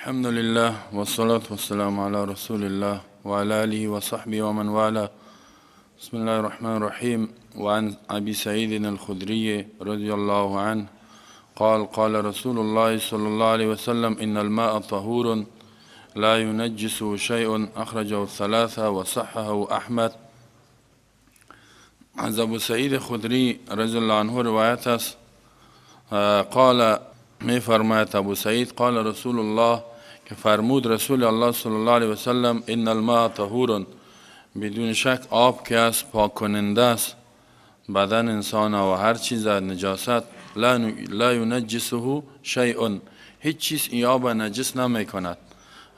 الحمد لله والصلاة والسلام على رسول الله وعلى آله وصحبه ومن والاه. بسم الله الرحمن الرحيم. وعن أبي سعيد الخدري رضي الله عنه قال: قال رسول الله صلى الله عليه وسلم: إن الماء طهور لا ينجسه شيء. أخرجه الثلاثة وصححه أحمد. از ابو سعید خدری رضی الله عنه روایت است. قال، می فرماید ابو سعید، قال رسول الله، که فرمود رسول الله صلی الله علیه وسلم: ان الماء طهور، بدون شک آب که است پاک کننده است بدن انسان و هر چیز از نجاست. لا ینجسه شیء، هیچ چیز ای آب نجس نمی کند.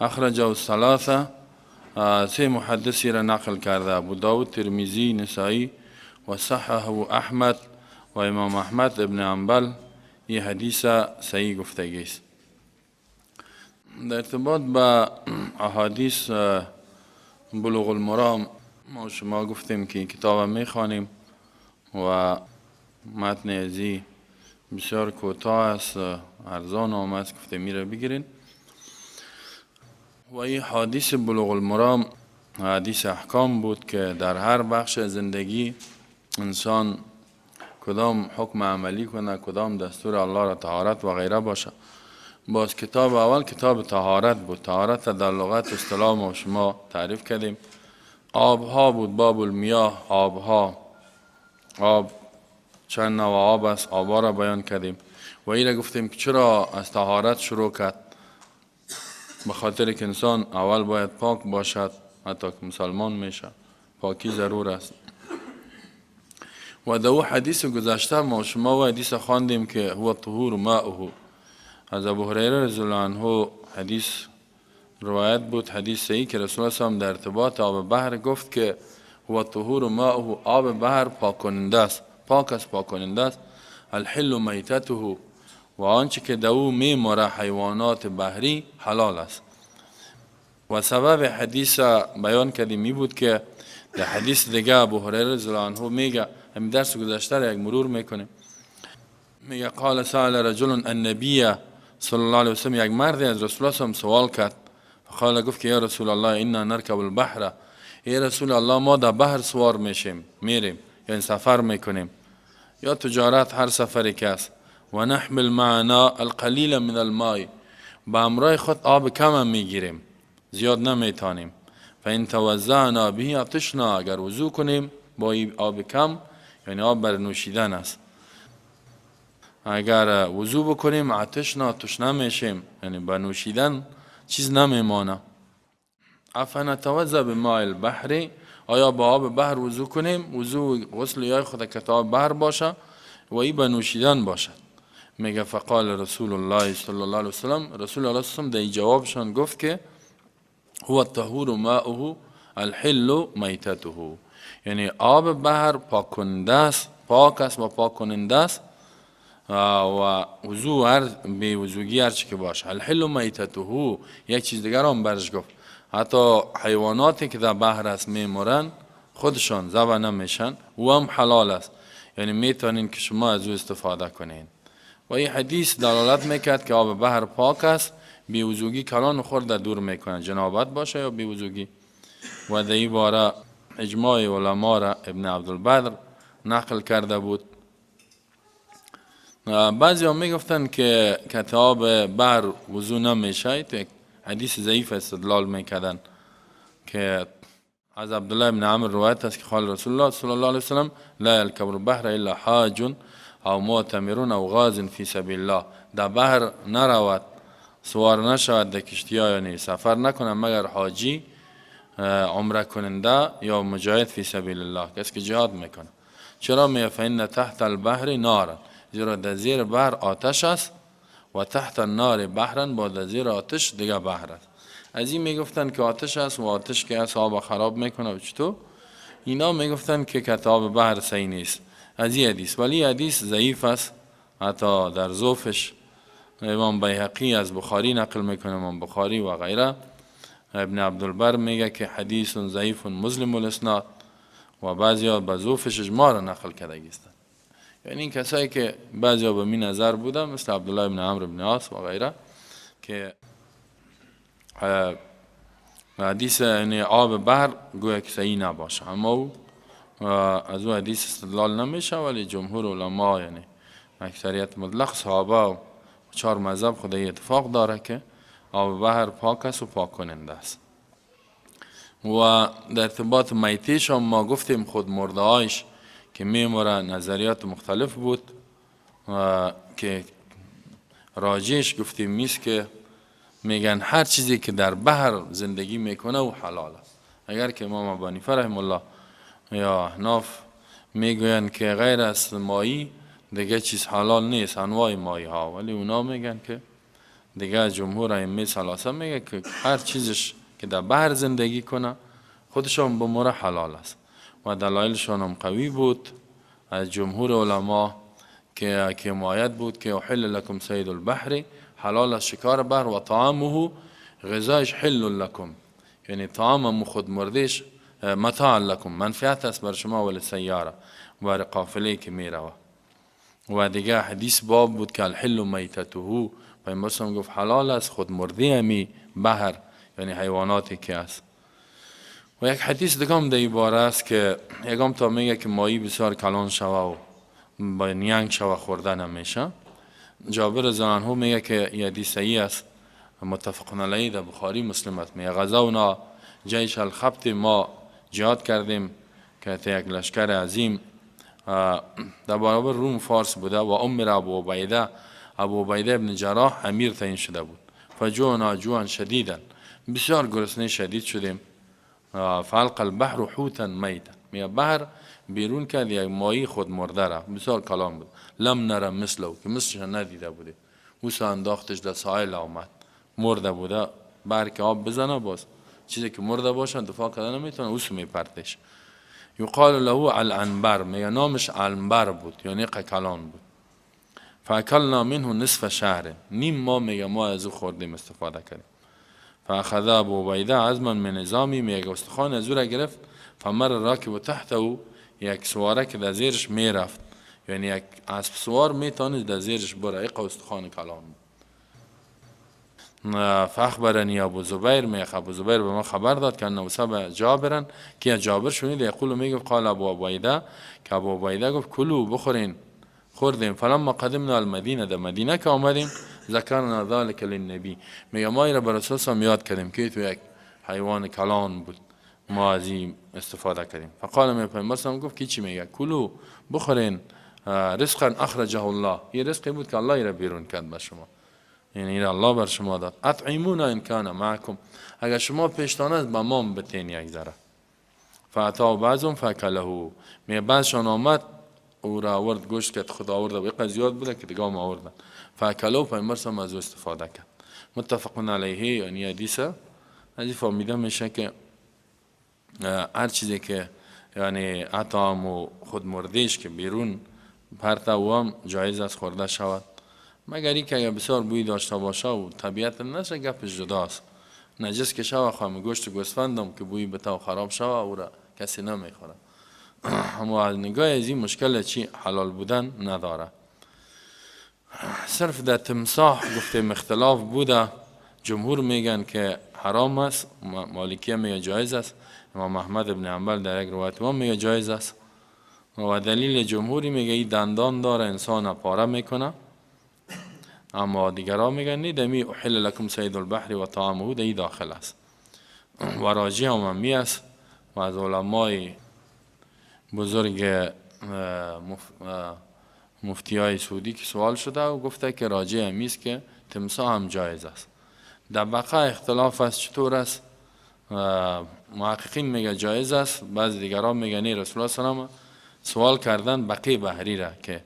اخرجه الثلاثه، سه محدثی را نقل کرده، ابو داود، ترمذی، نسائی، و صححه احمد، و امام احمد ابن حنبل این حدیث صحیح گفتگی است. در ارتباط با احادیث بلوغ المرام، ما شما گفتیم که کتاب میخوانیم و متن ازی بسیار کوتاه است، ارزان آمد، گفته میره بگیرین. و این حدیث بلوغ المرام حدیث احکام بود که در هر بخش زندگی انسان کدام حکم عملی کنه، کدام دستور الله را، طهارت و غیره باشه. باز کتاب اول کتاب طهارت بود. طهارت در لغت اصطلاح ما شما تعریف کردیم. آبها بود، باب المیاه، آبها، آب چند نوع آب است، آبها را بیان کردیم. و این گفتیم که چرا از طهارت شروع کرد؟ به خاطر که انسان اول باید پاک باشد، حتی که مسلمان میشه پاکی ضرور است. و در حدیث گذشته ما شما و حدیث خواندیم که هو طهور ماؤه، از ابو هریره رضی الله عنه حدیث روایت بود، حدیث صحیح، که رسول الله در ارتباط آب بحر گفت که هو طهور ماؤه، آب بحر پاک کننده است، پاک است، پاک کننده است. الحل میتته، و آنچه که دو میمره حیوانات بحری حلال است. و سبب حدیث بیان کردیم، می بود که در حدیث دیگه ابو هریره رضی الله عنه میگه، همین درس گذشته را یک مرور میکنیم، میگه قال سأل رجل النبی صلی الله علیه وسلم، یک مردی از رسول الله سوال کرد. فقال، گفت که یا رسول الله، انا نرکب البحر، ای رسول الله، ما در بحر سوار میشیم، میریم، یعنی سفر میکنیم یا تجارت، هر سفری که است، و نحمل معنا القلیل من الماء، به همراه خود آب کم میگیریم، زیاد نمیتانیم. فان توضأنا به عطشنا، اگر وضو کنیم با آب کم، یعنی آب بر نوشیدن است، اگر وضو بکنیم عطشنا، تشنه میشیم، یعنی با نوشیدن چیز نمیمانه. افنتوضأ بماء البحر، آیا با آب بحر وضو کنیم؟ وضو غسل یا خود که آب بحر باشه و ای به نوشیدن باشد. میگه فقال رسول الله صلی الله علیه وسلم، رسول الله صلی الله در جوابشان گفت که هو الطهور ماؤه الحل میتته، یعنی آب بحر پاک کننده است، پاک است و پاک کننده است و وضو هر بی وضوگی هر چی که باشه. الحل میتته، یک چیز دیگر هم برش گفت، حتی حیواناتی که در بحر است میمورن، خودشان ذبح نمیشن، او هم حلال است، یعنی میتونین که شما از او استفاده کنین. و این حدیث دلالت میکرد که آب بحر پاک است، بی وضوگی کلان خورد دور میکنه، جنابت باشه یا بی وضوگی. و در این باره اجماع علما را ابن عبدالبر نقل کرده بود. بعضی هم میگفتن که کت آب بحر وضو نمیشه، یک حدیث ضعیف استدلال میکردن که از عبدالله بن عمرو روایت است که قال رسول الله صلی الله علیه وسلم: لا يركب البحر الا حاج او معتمر او غاز فی سبیل الله. در بحر نرود، سوار نشود در کشتی ها، یعنی سفر نکنه، مگر حاجی، عمره کننده یا مجاهد فی سبیل الله، کسی که جهاد میکنه. چرا؟ میگه فان تحت البحر نارا، زیرا در زیر بحر آتش است، و تحت النار بحرا، با در زیر آتش دیگه بحر است. از این میگفتن که آتش است و آتش که است آب خراب میکنه و چطور اینا میگفتن که کت آب بحر صحیح نیست از این حدیث، ولی حدیث ضعیف است حتی در ضعفش. امام بیهقی از بخاری نقل میکنه، امام بخاری و غیره. ابن عبدالبر میگه که حدیث ضعیف مظلم الاسناد و بعضی به ضعفش اجماع را نقل کرده گیستن. یعنی این کسایی که بعضی به می نظر بودن، مثل عبدالله ابن عمرو بن عاص و غیره که حدیث یعنی آب بحر گویا که صحیح نباشه، اما او از او حدیث استدلال نمیشه، ولی جمهور علما یعنی اکثریت مطلق صحابه و چهار مذهب خدای اتفاق داره که آب بحر پاک است و پاک کننده است. و در ارتباط میتیش هم ما گفتیم خود مرده هایش که میموره نظریات مختلف بود و که راجعش گفتیم میست که میگن هر چیزی که در بحر زندگی میکنه و حلال است. اگر که امام ابو حنیفه رحم الله یا احناف میگویند که غیر از ماهی دیگه چیز حلال نیست، انواع ماهی ها، ولی اونا میگن که دیگه جمهور ائمه ثلاثه میگه که هر چیزش که در بحر زندگی کنه خودشان بموره حلال است. و دلایلشان هم قوی بود از جمهور علما که حمایت بود که احل لکم صید البحر، حلال است شکار بحر، و طعامه غذایش حل لکم، یعنی طعام خود مردش متاع لکم، منفعت است بر شما و سیاره بر قافله که میروه. و دیگه حدیث باب بود که الحل میتته، پیامبر گفت حلال است خود مرده امی بحر، یعنی حیواناتی که است. و یک حدیث دیگه هم در این باره است که یکم تا میگه که ماهی بسیار کلان شوه و با نیانگ شوه خورده نمیشه. جابر رضی الله عنه میگه که یه حدیث صحیح است، متفق علیه در بخاری مسلم است، میگه غزونا جیش الخبط، ما جهاد کردیم که یک لشکر عظیم در برابر روم فارس بوده، و امر ابو عبیده، ابو عبیده ابن جراح امیر تعیین شده بود. فجوعنا جوعا شدیدا، بسیار گرسنه شدید شدیم. فالق البحر حوتا میتا، میگه بحر بیرون کرد یک ماهی خود مرده را، بسیار کلام بود، لم نرى مثله، که مثلش ندیده بودیم. او انداختش در ساحل آمد، مرده بوده، بحر که آب بزنه باز چیزی که مرده باشه دفاع کردن نمیتونه، اوس میپرتش. یقال له العنبر، میگه نامش عنبر بود، یعنی کلان بود. فاکلنا منه نصف شهر، نیم ما میگه ما از او خوردیم استفاده کردیم. فاخذ ابو عبیده عظما من عظامه، میگه استخوان از او را گرفت. فمر راکب تحته، یک سواره که در زیرش میرفت، یعنی یک اسب سوار میتونست در زیرش بره، یک استخوان کلان بود. فاخبرني ابو زبیر، میگه ابو زبیر به ما خبر داد که انه سمع جابرا، که جابر شنید، یقول میگفت قال ابو عبیده، که ابو عبیده گفت کلوا بخورین، خوردیم. فلما قدمنا المدینه، در مدینه که آمدیم، ذکرنا ذلك للنبی، میگه ما را بر رسول هم یاد کردیم که تو یک حیوان کلان بود، ما از این استفاده کردیم. فقال، می پیامبر گفت که چی میگه؟ کلوا بخورین، رزقا اخرجه الله، یه رزقی بود که الله را بیرون کرد به شما، یعنی این الله بر شما داد. اطعمونا ان کان معکم، اگر شما پیشتان است به ما بتین یک ذره. فاتاه بعضهم فاکله، می بعضشان آمد او را آورد، گوشت کرد خود آورده و یک زیاد بوده که دیگه هم آوردن. فاکله، پیامبر از او استفاده کرد. متفق علیه. یعنی حدیث از این فهمیده میشه که هر چیزی که یعنی حتی و خود مردیش که بیرون پرته او هم جایز است خورده شود، مگر اینکه اگر بسیار بوی داشته باشه و طبیعت نشه گپش جداست. نجس که شوه خواهم گوشت گوسفندم که بوی بته و خراب شوه او را کسی نمیخوره، اما از نگاه از این مشکل چی حلال بودن نداره. صرف در تمساح گفتیم اختلاف بوده، جمهور میگن که حرام است، مالکیه میگه جایز است، امام احمد ابن حنبل در یک روایت هم میگه جایز است. و دلیل جمهوری میگه این دندان داره انسان پاره میکنه، اما دیگران میگن نه، دمی احل لکم صید البحر و طعامه دی داخل است. و راجع هم همی است و از علمای بزرگ مفتی های سعودی که سوال شده و گفته که راجع همی است که تمساح هم جایز است. در بقه اختلاف است چطور است، محققین میگه جایز است، بعض دیگران میگه نه. رسول الله صلی الله علیه و سوال کردن بقه بحری را که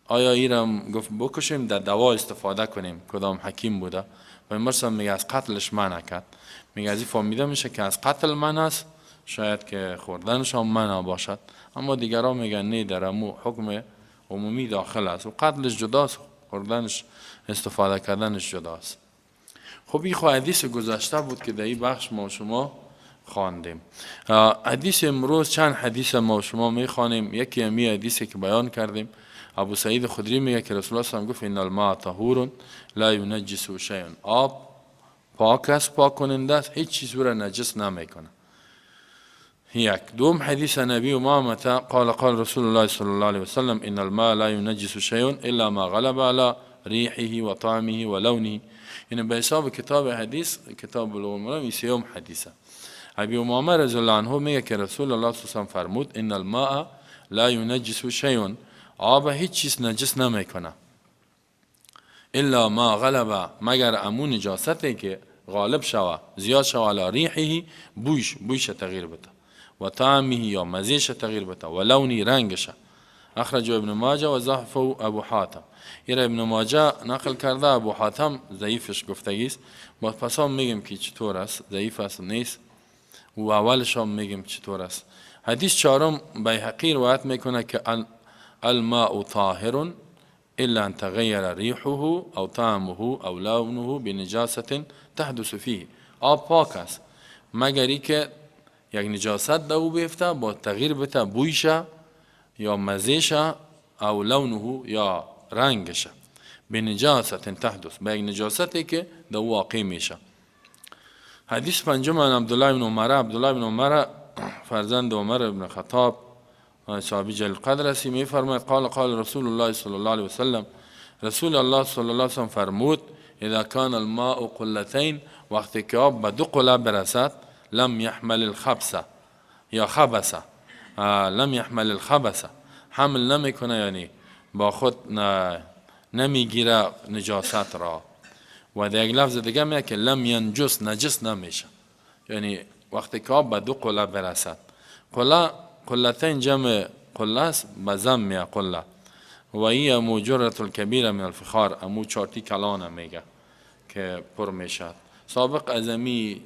آیا ایرم گفت بکشیم در دوا استفاده کنیم، کدام حکیم بوده و مرسم میگه از قتلش منع کرد. میگه از این فهمیده میشه که از قتل منع است، شاید که خوردنش هم منع باشد، اما دیگران میگن نه، در امو حکم عمومی داخل است و قتلش جداست، خوردنش استفاده کردنش جداست. خب این خو حدیث گذشته بود که در این بخش ما شما خواندیم. حدیث امروز چند حدیث ما شما میخوانیم. یکی همی حدیثی که بیان کردیم. ابو سعید خدری میگه که رسول الله صلی گفت ان الماء طهور لا ينجس شيء. آب پاک است، پاک کننده است، هیچ چیز را نجس نمیکنه. یک دوم حدیث نبی امامه قال قال رسول الله صلی الله علیه وسلم ان الماء لا ينجس شيء الا ما غلب على ريحه وطعمه ولونه. یعنی به حساب کتاب حدیث، کتاب بلوغ المرام، این سیوم حدیثه. ابی امامه رضی الله عنه میگه که رسول الله صلی الله علیه و فرمود ان الماء لا ينجس شيء، آب هیچ چیز نجس نمیکنه، الا ما غلب، مگر امون نجاستی که غالب شوه، زیاد شوه، علی ریحه، بویش تغییر بده، و طعمه، یا مزیش تغییر بده، و لونی، رنگش. اخرج ابن ماجه و ضعفه ابو حاتم. ایره ابن ماجه نقل کرده، ابو حاتم ضعیفش گفتگی است. با پس هم میگیم که چطور است، ضعیف است نیست، و اولش هم میگیم چطور است. حدیث چهارم بیهقی روایت میکنه که الماء طاهر الا ان تغیر ريحه او طعمه او لونه بنجاسه تحدث فيه. آب پاک است مگر ای که یک نجاست در او بیفته، با تغییر بده بویشه یا مزیشه او لونه یا رنگشه، بنجاسه تحدث، به یک نجاستی که در او واقع میشه. حدیث پنجم عن عبدالله بن عمر. عبدالله بن عمر فرزند عمر بن خطاب، صحابی جلیل قدر است، میفرماید قال قال رسول الله صلی الله علیه وسلم، رسول الله صلی الله علیه وسلم فرمود اذا كان الماء قلتين، وقتی که آب به دو قله برسد، لم يحمل الخبث یا خبث، لم يحمل الخبث، حمل نمیکنه، یعنی با خود نمیگیره نجاست را. و در یک لفظ دیگه میگه که لم ینجس، نجس نمیشه. یعنی وقتی که آب به دو قله برسد، قله، قلتین جمع قله است، به ضم میه قله، و ای امو جرة الکبیره من الفخار، امو چارتی کلانه میگه که پر میشد. سابق از امی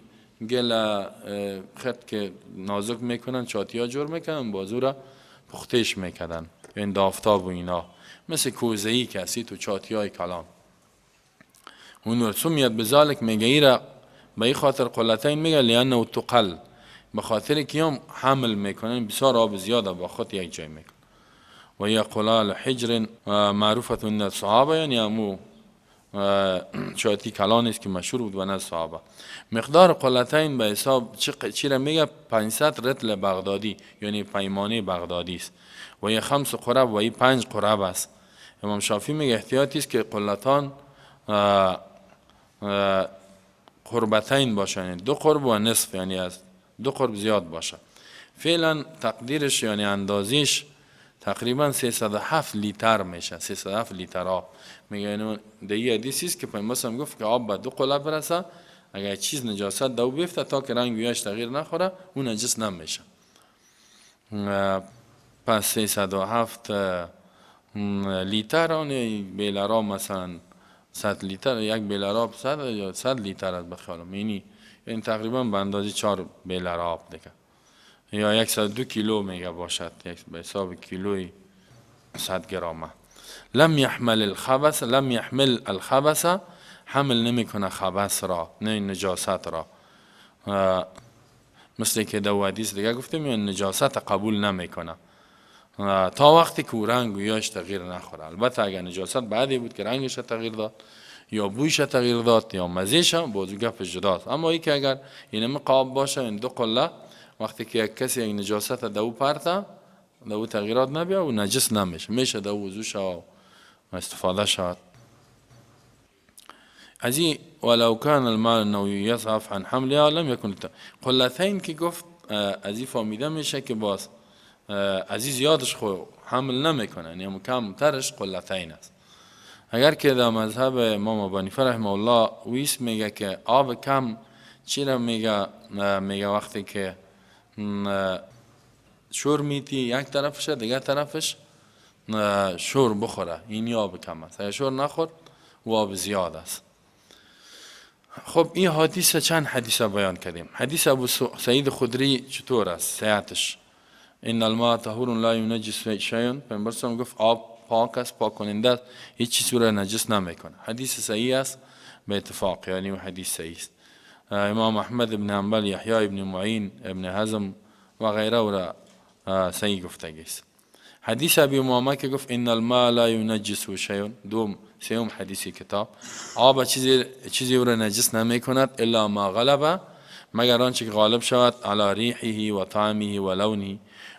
گل خط که نازک میکنن، چاتی ها جور میکنن، بازو را پختش میکردن، این دافتاب و اینا، مثل کوزه ای که تو چاتی های کلان. اون سمیت بذلك، میگه ایره به این خاطر قلتین میگه، لانه تقل، به خاطر که هم حمل میکنن، بسیار آب زیاده با خود یک جای میکنن. و یا قلال حجر معروفة عند الصحابه، یعنی امو چاتی کلان است که مشهور بود و نزد صحابه. مقدار قلتین به حساب چی را میگه؟ 500 رطل بغدادی، یعنی پیمانه بغدادی است. و یه خمس قرب، و یه 5 قرب است. امام شافعی میگه احتیاطی است که قلتان قربتین باشه، یعنی 2 قرب و نصف، یعنی از 2 قرب زیاد باشه. فعلا تقدیرش یعنی اندازیش تقریبا 307 لیتر میشه، 307 لیتر آب. میگه اینو در این حدیث است که پیامبر هم گفت که آب به 2 قله برسه، اگر چیز نجاست دو بیفته، تا که رنگ ویاش تغییر نخوره، اون نجس نمیشه. پس 307 لیتر، آن بیلرا مثلا 100 لیتر، یک بیلر 100 یا 100 لیتر است بخیالم، یعنی این تقریبا به اندازه 4 بیلر آب دیگه، یا 102 کیلو میگه باشد، یک به حساب کیلوی 100 گرمه. لم يحمل الخبث، لم يحمل الخبث، حمل نمیکنه خبث را، نه نجاست را، مثل که دو حدیث دیگه گفتیم، یعنی نجاست قبول نمیکنه تا وقتی که رنگ و یاش تغییر نخوره. البته اگر نجاست بعدی بود که رنگش تغییر داد یا بویش تغییر داد یا مزیش، بازو گپ جداست. اما ای که اگر اینم قاب باشه، این 2 قله، وقتی که یک کسی یک نجاست دو پرته، دو تغییرات نبیا و نجس نمیشه، میشه دو وضو شود و استفاده شود از این. ولو كان الماء النووي يضعف عن حملها لم يكن. قلتین که گفت، از این فهمیده میشه که باز از این زیادش خو حمل نمیکنه، یعنی کم ترش قلتین است. اگر که در مذهب امام ابو حنیفه رحمه الله ویس میگه که آب کم چی را میگه؟ میگه وقتی که شور میتی یک طرفش، دیگه طرفش شور بخوره، این آب کم است. اگر شور نخورد، و آب زیاد است. خب، این حدیث، چند حدیث بیان کردیم. حدیث ابو سعید خدری چطور است صحتش؟ ان الماء طهور لا ينجس شيء. پیامبر صلی گفت آب پاک است، پاک کننده است، هیچ چیز را نجس نمیکنه. حدیث صحیح است به اتفاق، یعنی حدیث صحیح است. امام احمد بن حنبل، یحیی ابن معین، ابن حزم و غیره او را صحیح گفتگی است. حدیث ابی امامه که گفت ان الماء لا ينجس شیء، دوم سوم حدیث کتاب، آب چیزی او را نجس نمی کند الا ما غلب، مگر آنچه که غالب شود علی ریحه و طعمه و لونه،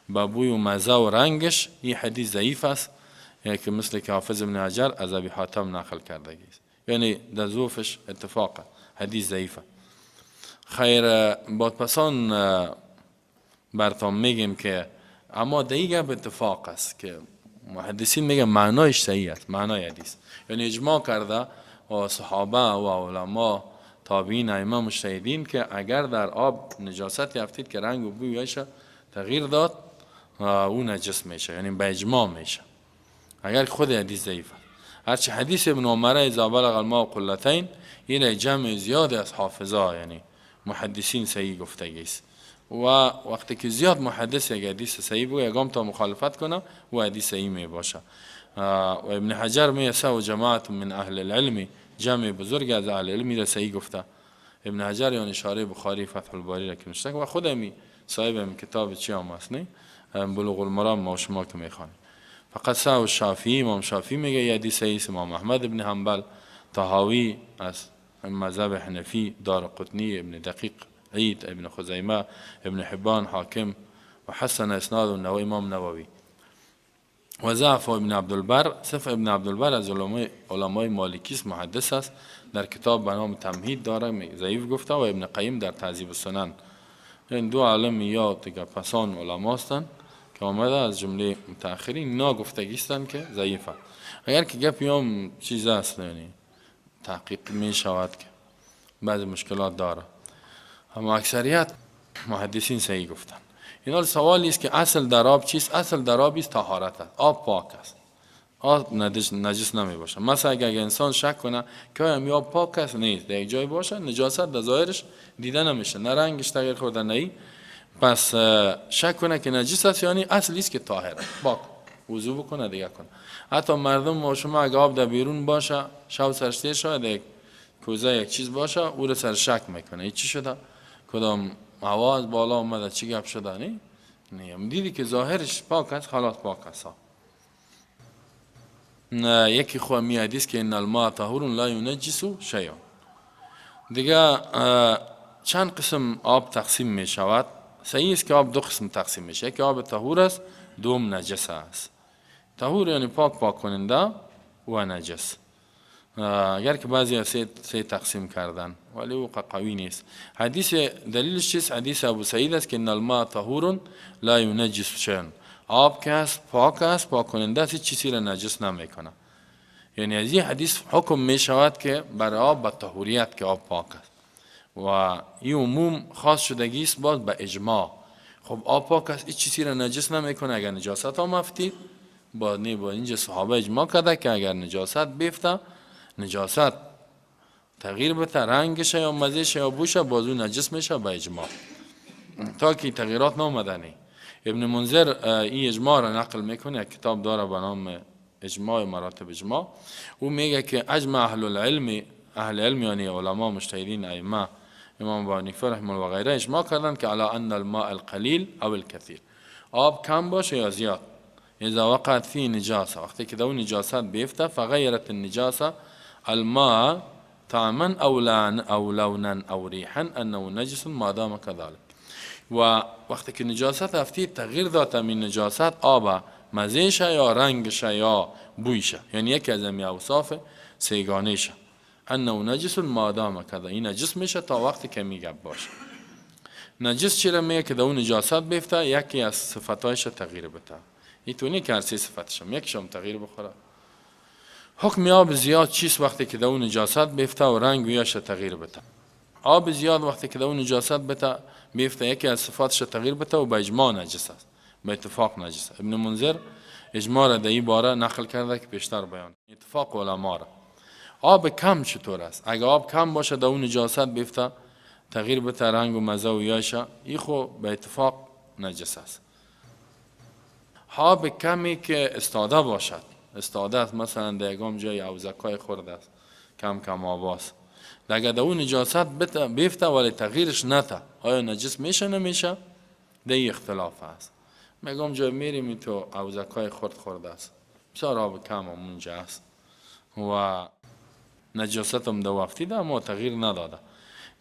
با بوی و مزه و رنگش. این حدیث ضعیف است که مثل که حافظ ابن حجر از ابی حاتم نقل کرده است، یعنی در ضعفش اتفاق، حدیث ضعیفه. خیر بعد پسان برتان میگیم که اما دیگه به اتفاق است که محدثین میگن معنایش صحیح است، معنای حدیث، یعنی اجماع کرده و صحابه و علما تابعین ائمه مجتهدین که اگر در آب نجاست یافتید که رنگ و بویش تغییر داد او نجس میشه، یعنی به اجماع میشه اگر خود حدیث ضعیف است. هرچی حدیث ابن عمر اذا بلغ الماء قلتین، این جمع زیاد از حافظا یعنی محدثین صحیح گفتگی است و وقتی که زیاد محدث یک حدیث صحیح بگه یگام تا مخالفت کنه و حدیث صحیح می باشه. و ابن حجر می و جماعت من اهل العلم، جمع بزرگ از اهل علم را صحیح گفته. ابن حجر یعنی شارح بخاری فتح الباری را که نوشته و خود می صاحب این کتاب چی هم است، نه بلوغ المرام ما شما که میخوانیم. فقط صححه الشافعی، امام شافعی میگه یه حدیث صحیح، امام احمد ابن حنبل، طحاوی از مذهب حنفی، دارقطنی، ابن دقیق عید، ابن خزیمه، ابن حبان، حاکم و حسن اسناد و امام نووی. و ضعف ابن عبدالبر، صف ابن عبدالبر از علمای مالکی است، محدث است، در کتاب به نام تمهید داره ضعیف گفته و ابن قیم در تهذیب السنن. این دو عالم یا دیگه پسان علما هستند که آمده از جمله متأخرین ناگفتگی هستند که ضعیفه. اگر که گپ هم چیز است یعنی تحقیق می شود که بعضی مشکلات داره، اما اکثریت محدثین صحیح گفتن. این سوالی است که اصل در آب چیست؟ اصل در آب است طهارت است، آب پاک است، آب نجس نمی باشه. مثلا اگر انسان شک کنه که آیا آب پاک است، نیست، در یک جای باشه نجاست در ظاهرش دیده نمیشه، نه رنگش تغییر خورده نه، پس شک کنه که نجس است، یعنی اصل است که طاهر است، پاک، وضو بکنه دیگه کنه. حتی مردم ما شما اگه آب در بیرون باشه، شب سرش تیر شده، یک کوزه یک چیز باشه، او رو سر شک میکنه این چی شده، کدام هوا از بالا آمده، چی گپ شده، نه نه دیدی که ظاهرش پاک است، خلاص پاک است. نه یکی خو می حدیث که ان الماء طهور لا ينجس شیء. دیگه چند قسم آب تقسیم می شود. صحیح است که آب دو قسم تقسیم میشه، یکی آب طهور است، دوم نجس است. طهور یعنی پاک، پاک کننده، و نجس. اگر که بعضی از سه تقسیم کردن ولی او قوی نیست. حدیث دلیلش چیست؟ حدیث ابو سعید است که ان الماء طهور لا ينجس شیء. آب که است پاک است، پاک کننده است، چیزی را نجس نمیکنه. یعنی از این حدیث حکم می شود که برای آب به طهوریت که آب پاک است و این عموم خاص شدگی است باز به اجماع. خب آب پاک است، هیچ چیزی را نجس نمیکنه. اگر نجاست هم افتید با نه با اینجا صحابه اجماع کرده که اگر نجاست بیفته، نجاست تغییر بده رنگش یا مزهش یا بوش، باز او نجس میشه به اجماع تا که تغییرات نامدنی. ابن منذر این اجماع را نقل میکنه، یک کتاب داره به نام اجماع مراتب اجماع. او میگه که اجمع اهل العلم، اهل علم یعنی علما مجتهدین ائمه امام ابو حنیفه رحمه الله و غیره اجماع کردند که علی ان الماء القلیل او الكثیر، آب کم باشه یا زیاد، اذا وقعت فيه نجاسه، وقتی که دو نجاست بیفته، فغیرت النجاسه الماء طعما او لان او لونا او ريحا انه نجس ما دام كذلك. و وقتی که نجاست افتید تغییر داد این نجاست آب مزهش یا رنگش یا بویش، یعنی یکی از امی اوصاف سه‌گانه‌شه، انه نجس ما دام كذا، این نجس میشه تا وقتی که میگه باشه. نجس چرا میگه که دو نجاست بیفته یکی از صفتایش تغییر بده، این تو که هر سه صفتش هم یکیش هم تغییر بخوره. حکم آب زیاد چیست وقتی که دو نجاست بیفته و رنگ ویاش تغییر بده؟ آب زیاد وقتی که دو نجاست بده بیفته یکی از صفاتش تغییر بده و به اجماع نجس است، به اتفاق نجس. ابن منذر اجماع را در این باره نقل کرده که پیشتر بیان اتفاق علما را. آب کم چطور است؟ اگه آب کم باشه در اون نجاست بیفته تغییر بده رنگ و مزه و یاشه، این خو به اتفاق نجس است. آب کمی که استاده باشد، استاده است، مثلا در یگام جای حوضکای خورده است، کم کم آب است، اگر در اون نجاست بیفته ولی تغییرش نته، آیا نجس میشه نمیشه؟ در اختلاف است. میگم جای میریم تو حوزکای خرد خورده است، بسیار آب کم هم اونجا است و نجاست هم دو افتیده اما تغییر نداده.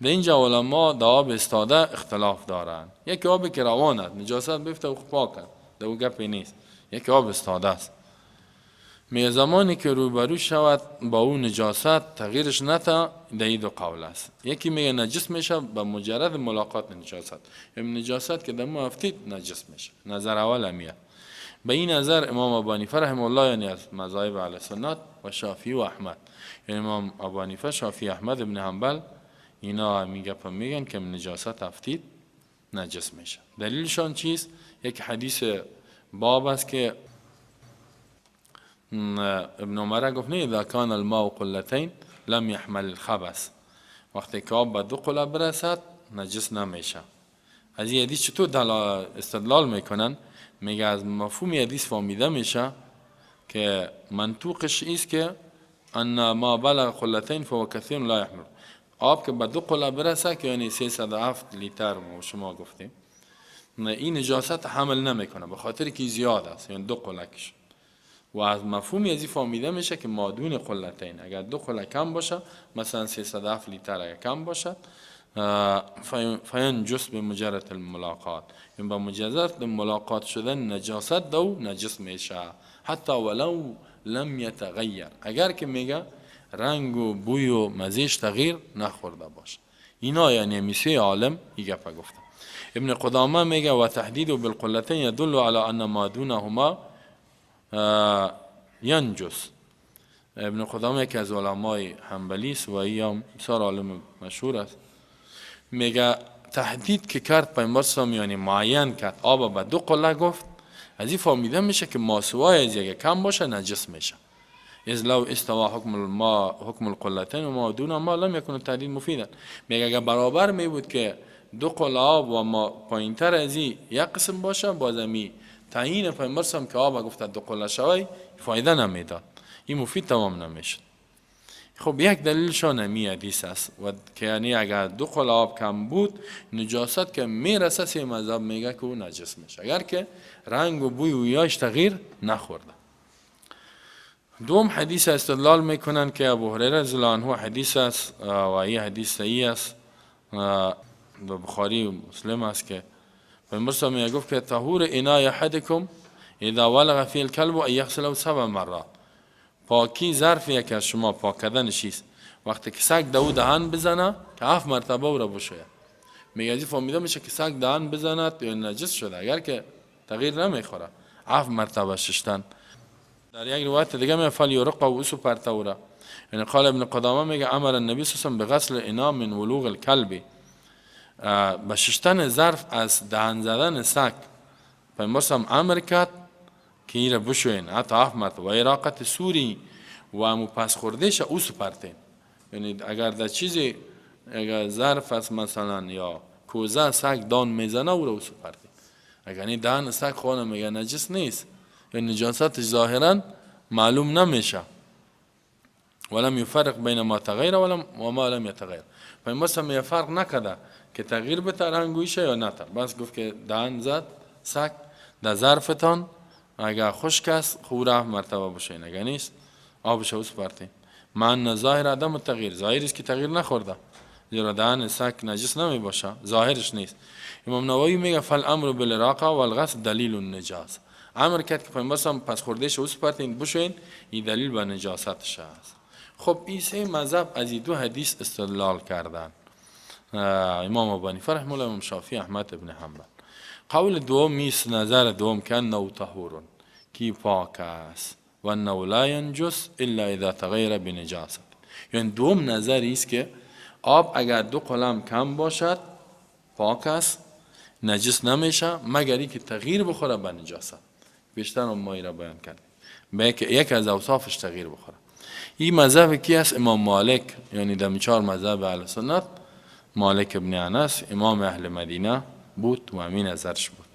در اینجا علما در آب استاده اختلاف دارند. یکی آبی که روان است، نجاست بیفته و پاک است، در او گپی نیست. یکی آب استاده است، می زمانی که روبرو شود با او نجاست تغییرش نتا، در این دو قول است. یکی میگه نجس میشه به مجرد ملاقات نجاست، یعنی نجاست که در مو افتید نجس میشه. نظر اول همیه. به این نظر امام ابو حنیفه رحمه الله، یعنی از مذاهب اهل سنت و شافعی و احمد، یعنی امام ابو حنیفه، شافعی، احمد ابن حنبل، اینا میگه میگن که نجاست افتید نجس میشه. دلیلشان چیست؟ یک حدیث باب است که ابن عمر گفت نه اذا کان الماء قلتین لم يحمل الخبث، وقتی که آب به دو قله برسد نجس نمیشه. از این حدیث چطور استدلال میکنن؟ میگه از مفهوم حدیث فهمیده میشه که منطوقش ایست که ان ما بلغ قلتین فهو کثیر لا يحمل، آب که به دو قله برسه که یعنی 307 لیتر ما شما گفتیم، این نجاست حمل نمیکنه به خاطر که زیاد است، یعنی دو قله کش. و از مفهوم از این فهمیده میشه که مادون قلتین، اگر دو قله کم باشه، مثلا 307 لیتر اگر کم باشه، فینجس به مجرد الملاقات، یعنی با مجرد ملاقات شدن نجاست دو نجس میشه، حتی ولو لم یتغیر، اگر که میگه رنگ و بوی و مزیش تغییر نخورده باشه. اینا یعنی میسه عالم این گپا گفته. ابن قدامه میگه و تحدید بالقلتین يدل على ان ما دونهما ینجس. ابن قدامه یکی از علمای حنبلی است و ای هم بسیار عالم مشهور است. میگه تحدید که کرد پیامبر صلی یعنی معین کرد آب به دو قله گفت، از این فهمیده میشه که ماسوای از یک کم باشه نجس میشه. اذ لو استوى حکم الماء حکم القلتین و ما دون ما لم یکن التحدید مفیدا. میگه اگر برابر می بود که دو قله آب و ما پایینتر از این یک قسم باشه، باز می تعیین پیامبر صلی که آب گفته دو قله شوی فایده نمیداد، این مفید تمام نمیشد. خب یک دلیلشان همی حدیث است و که یعنی اگر دو قله آب کم بود نجاست که میرسه، سه مذهب میگه که او نجس میشه اگر که رنگ و بوی و یاش تغییر نخورده. دوم حدیث استدلال میکنن که ابو هریره رضی الله عنه حدیث است و این حدیث صحیح است، در بخاری و مسلم است که پیامبر صلی الله گفت که طهور اناء احدکم اذا ولغ فیه الکلب ان یغسله سبع مرات. پاکی ظرف یکی از شما پاک کردنش است وقتی که سگ دو دهن بزنه که هفت مرتبه او را بشوید. میگه از فهمیده میشه که سگ دهن بزند یا نجس شده اگر که تغییر نمیخوره هفت مرتبه ششتن. در یک روایت دیگه میگه فلیرقه و اسو پرتوره. یعنی قال ابن قدامه میگه امر النبی صلی الله علیه و بغسل الاناء من ولوغ الکلب، به ششتن ظرف از دهن زدن سگ پیامبر صلی امر کرد که این را بشوین حتی هفت مرتبه و اراقة سوره و امو پس خوردهش او سپرتین. یعنی اگر در چیزی اگر ظرف است مثلا یا کوزه سگ دان میزنه او را او سپرتین. اگر این دهن سگ خانه میگه نجس نیست یا نجاستش ظاهرا معلوم نمیشه. ولم یفرق بین ما تغیر ولم و ما لم یتغیر. پیامبر می فرق نکرده که تغییر بته رنگویشه یا نته، بس گفت که دهن زد سگ در ظرفتان اگر خشک است خوره مرتبه بشین، اگر نیست آبش او سپرتین. مع ان ظاهر عدم تغییر، ظاهر است که تغییر نخورده، زیرا دهن سگ نجس نمی باشه، ظاهرش نیست. امام نووی میگه فالامر بالاراقه والغسل دلیل النجاسه. امر کرد که پیامبر صلی پس خوردهش او سپرتین بشوین، این دلیل به نجاستش است. خب این سه مذهب از این دو حدیث استدلال کردن، امام ابو حنیفه رحمه الله، امام شافعی، احمد ابن حنبل. قول دوم میس نظر دوم که انه طهور کی پاک است و انه لا ینجس الا اذا تغیر بنجاست. یعنی دوم نظر است که آب اگر دو قلم کم باشد پاک است، نجس نمیشه مگر اینکه تغییر بخوره به نجاست. بیشتر ما را بیان کردیم به یک از اوصافش تغییر بخوره. این مذهب کی است؟ امام مالک، یعنی در چهار مذهب اهل سنت مالک ابن انس امام اهل مدینه بود و همین نظرش بود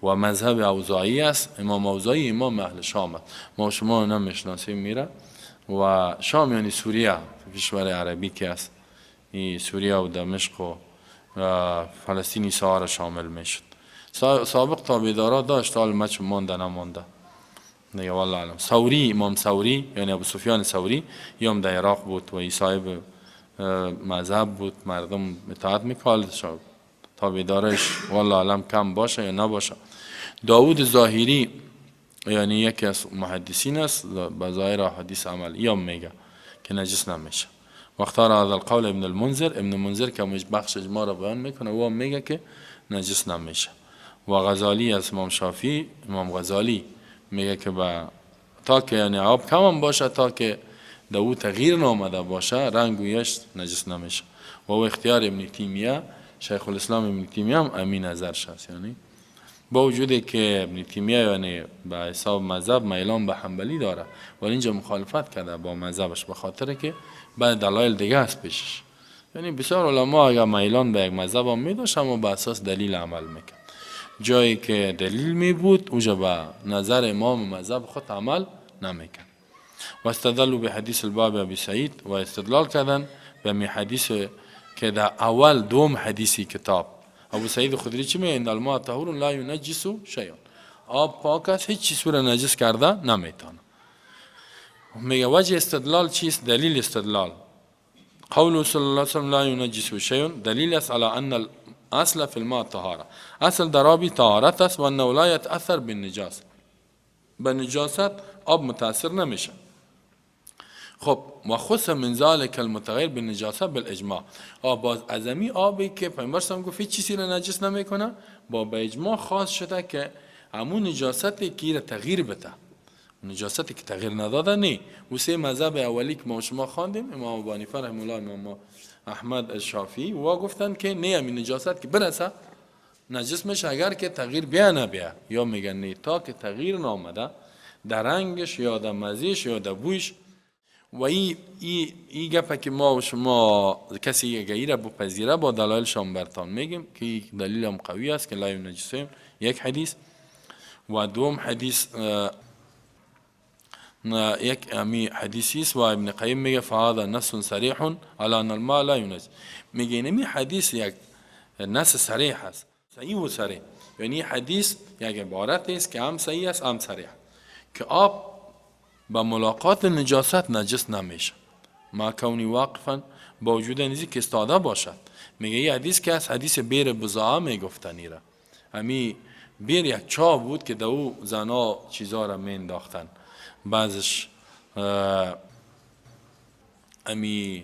و مذهب اوزاعی است. امام اوزاعی امام اهل شام است، ما شما نمیشناسیم میره و شام یعنی سوریه، کشور عربی که است، این سوریه و دمشق و فلسطینی سارا شامل میشد. سابق تابعدارا داشت، حال مچ مانده نمانده دیگه، والله اعلم. ثوری، امام ثوری، یعنی ابو سفیان ثوری یام در عراق بود و ای صاحب مذهب بود، مردم اطاعت میکرد. تابعدارش والله اعلم کم باشه یا نباشه. داود ظاهری، یعنی یکی از محدثین است، به ظاهر حدیث عمل یا میگه که نجس نمیشه. واختار هذا القول ابن المنذر. ابن منذر که بخش اجماع را بیان میکنه، او میگه که نجس نمیشه. و غزالی از امام شافعی، امام غزالی میگه که با تا که یعنی آب کم هم باشه، تا که در او تغییر نامده باشه رنگ و یش، نجس نمیشه. و او اختیار ابن تیمیه، شیخ الاسلام ابن تیمیه هم امی نظرش است. یعنی با وجودی که ابن تیمیه یعنی به حساب مذهب میلان به حنبلی داره، ولی اینجا مخالفت کرده با مذهبش، به خاطر که بعد دلایل دیگه است پیشش. یعنی بسیار علما اگر میلان به یک مذهب هم می داشت، اما به اساس دلیل عمل میکرد. جایی که دلیل می بود، اونجا به نظر امام مذهب خود عمل نمیکرد. و استدلوا بحدیث الباب ابی سعید، و استدلال کردن به می حدیث که در اول دوم حدیثی کتاب ابو سعید خدری چی میگه؟ ان الماء طهور لا ينجس شيء. آب پاک است، هیچ چیز رو نجس کرده نمیتونه. میگه وجه استدلال چیست؟ دلیل استدلال قوله صلی الله علیه وسلم لا ينجس شيء دلیل است على ان الاصل في الماء طهارة. اصل در آبی طهارت است و انه لا يتأثر بالنجاسة. به نجاست آب متاثر نمیشه. خب، و خص من ذلك المتغیر بالنجاسه بالاجماع. آب باز ازمی آبی که پیامبر صلی گفت هیچ چیزی رو نجس نمیکنه، با به اجماع خاص شده که همون نجاستی که را تغییر بده، نجاستی که تغییر نداده نی. و سه مذهب اولی که ما شما خواندیم، امام ابو حنیفه رحمه الله، امام احمد، الشافعی، و گفتن که نه، همین نجاست که برسه نجس میشه، اگر که تغییر بیا نه بیا. یا میگن نه، تا که تغییر نامده در رنگش یا در مزیش یا در بویش. و ای گپه که ما و شما کسی اگه ای را بپذیره، با دلایل شام برتان میگیم که این دلیل هم قوی است که لا ينجس شيء، یک حدیث و دوم حدیث یک امی حدیثی است. و ابن قیم میگه فهذا نص صریح على ان الماء لا ينجس. میگه اینمی حدیث یک نص صریح است، صحیح و صریح. یعنی حدیث یک عبارت است که هم صحیح است هم صریح، که آب با ملاقات نجاست نجس نمیشه، مع كونه واقفا، با وجود نیزی که استاده باشد. میگه یه حدیث که از حدیث بیر بضاعه میگفتن. ایره امی بیر یک چاه بود که دو زنا چیزا را مینداختن، بعضش امی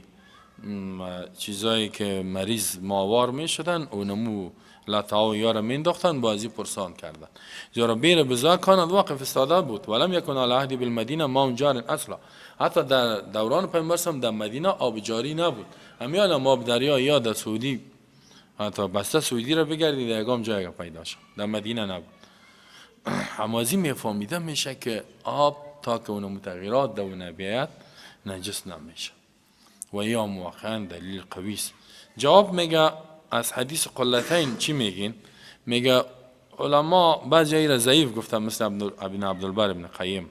چیزایی که مریض ماوار می شدن، اونمو لطا یا را مینداختن، بازی پرسان کردن. زیرا بیر بضاعه كانت واقف، استاده بود. ولم يكن على عهده بالمدینه ماء جار اصلا. حتی در دوران پیامبر در مدینه آب جاری نبود. همیان هم آب دریا یا در سعودی، حتی بسته سعودی را بگردید یگام جای پیدا شد، در مدینه نبود. همازی میفهمیده میشه که آب تا که اون متغیرات دو نبیاد نجس نمیشه و یا واقعا دلیل قوی است. جواب میگه از حدیث قلتین چی میگین؟ میگه علما بعضی را ضعیف گفتن، مثل ابن عبدالبر، ابن قیم،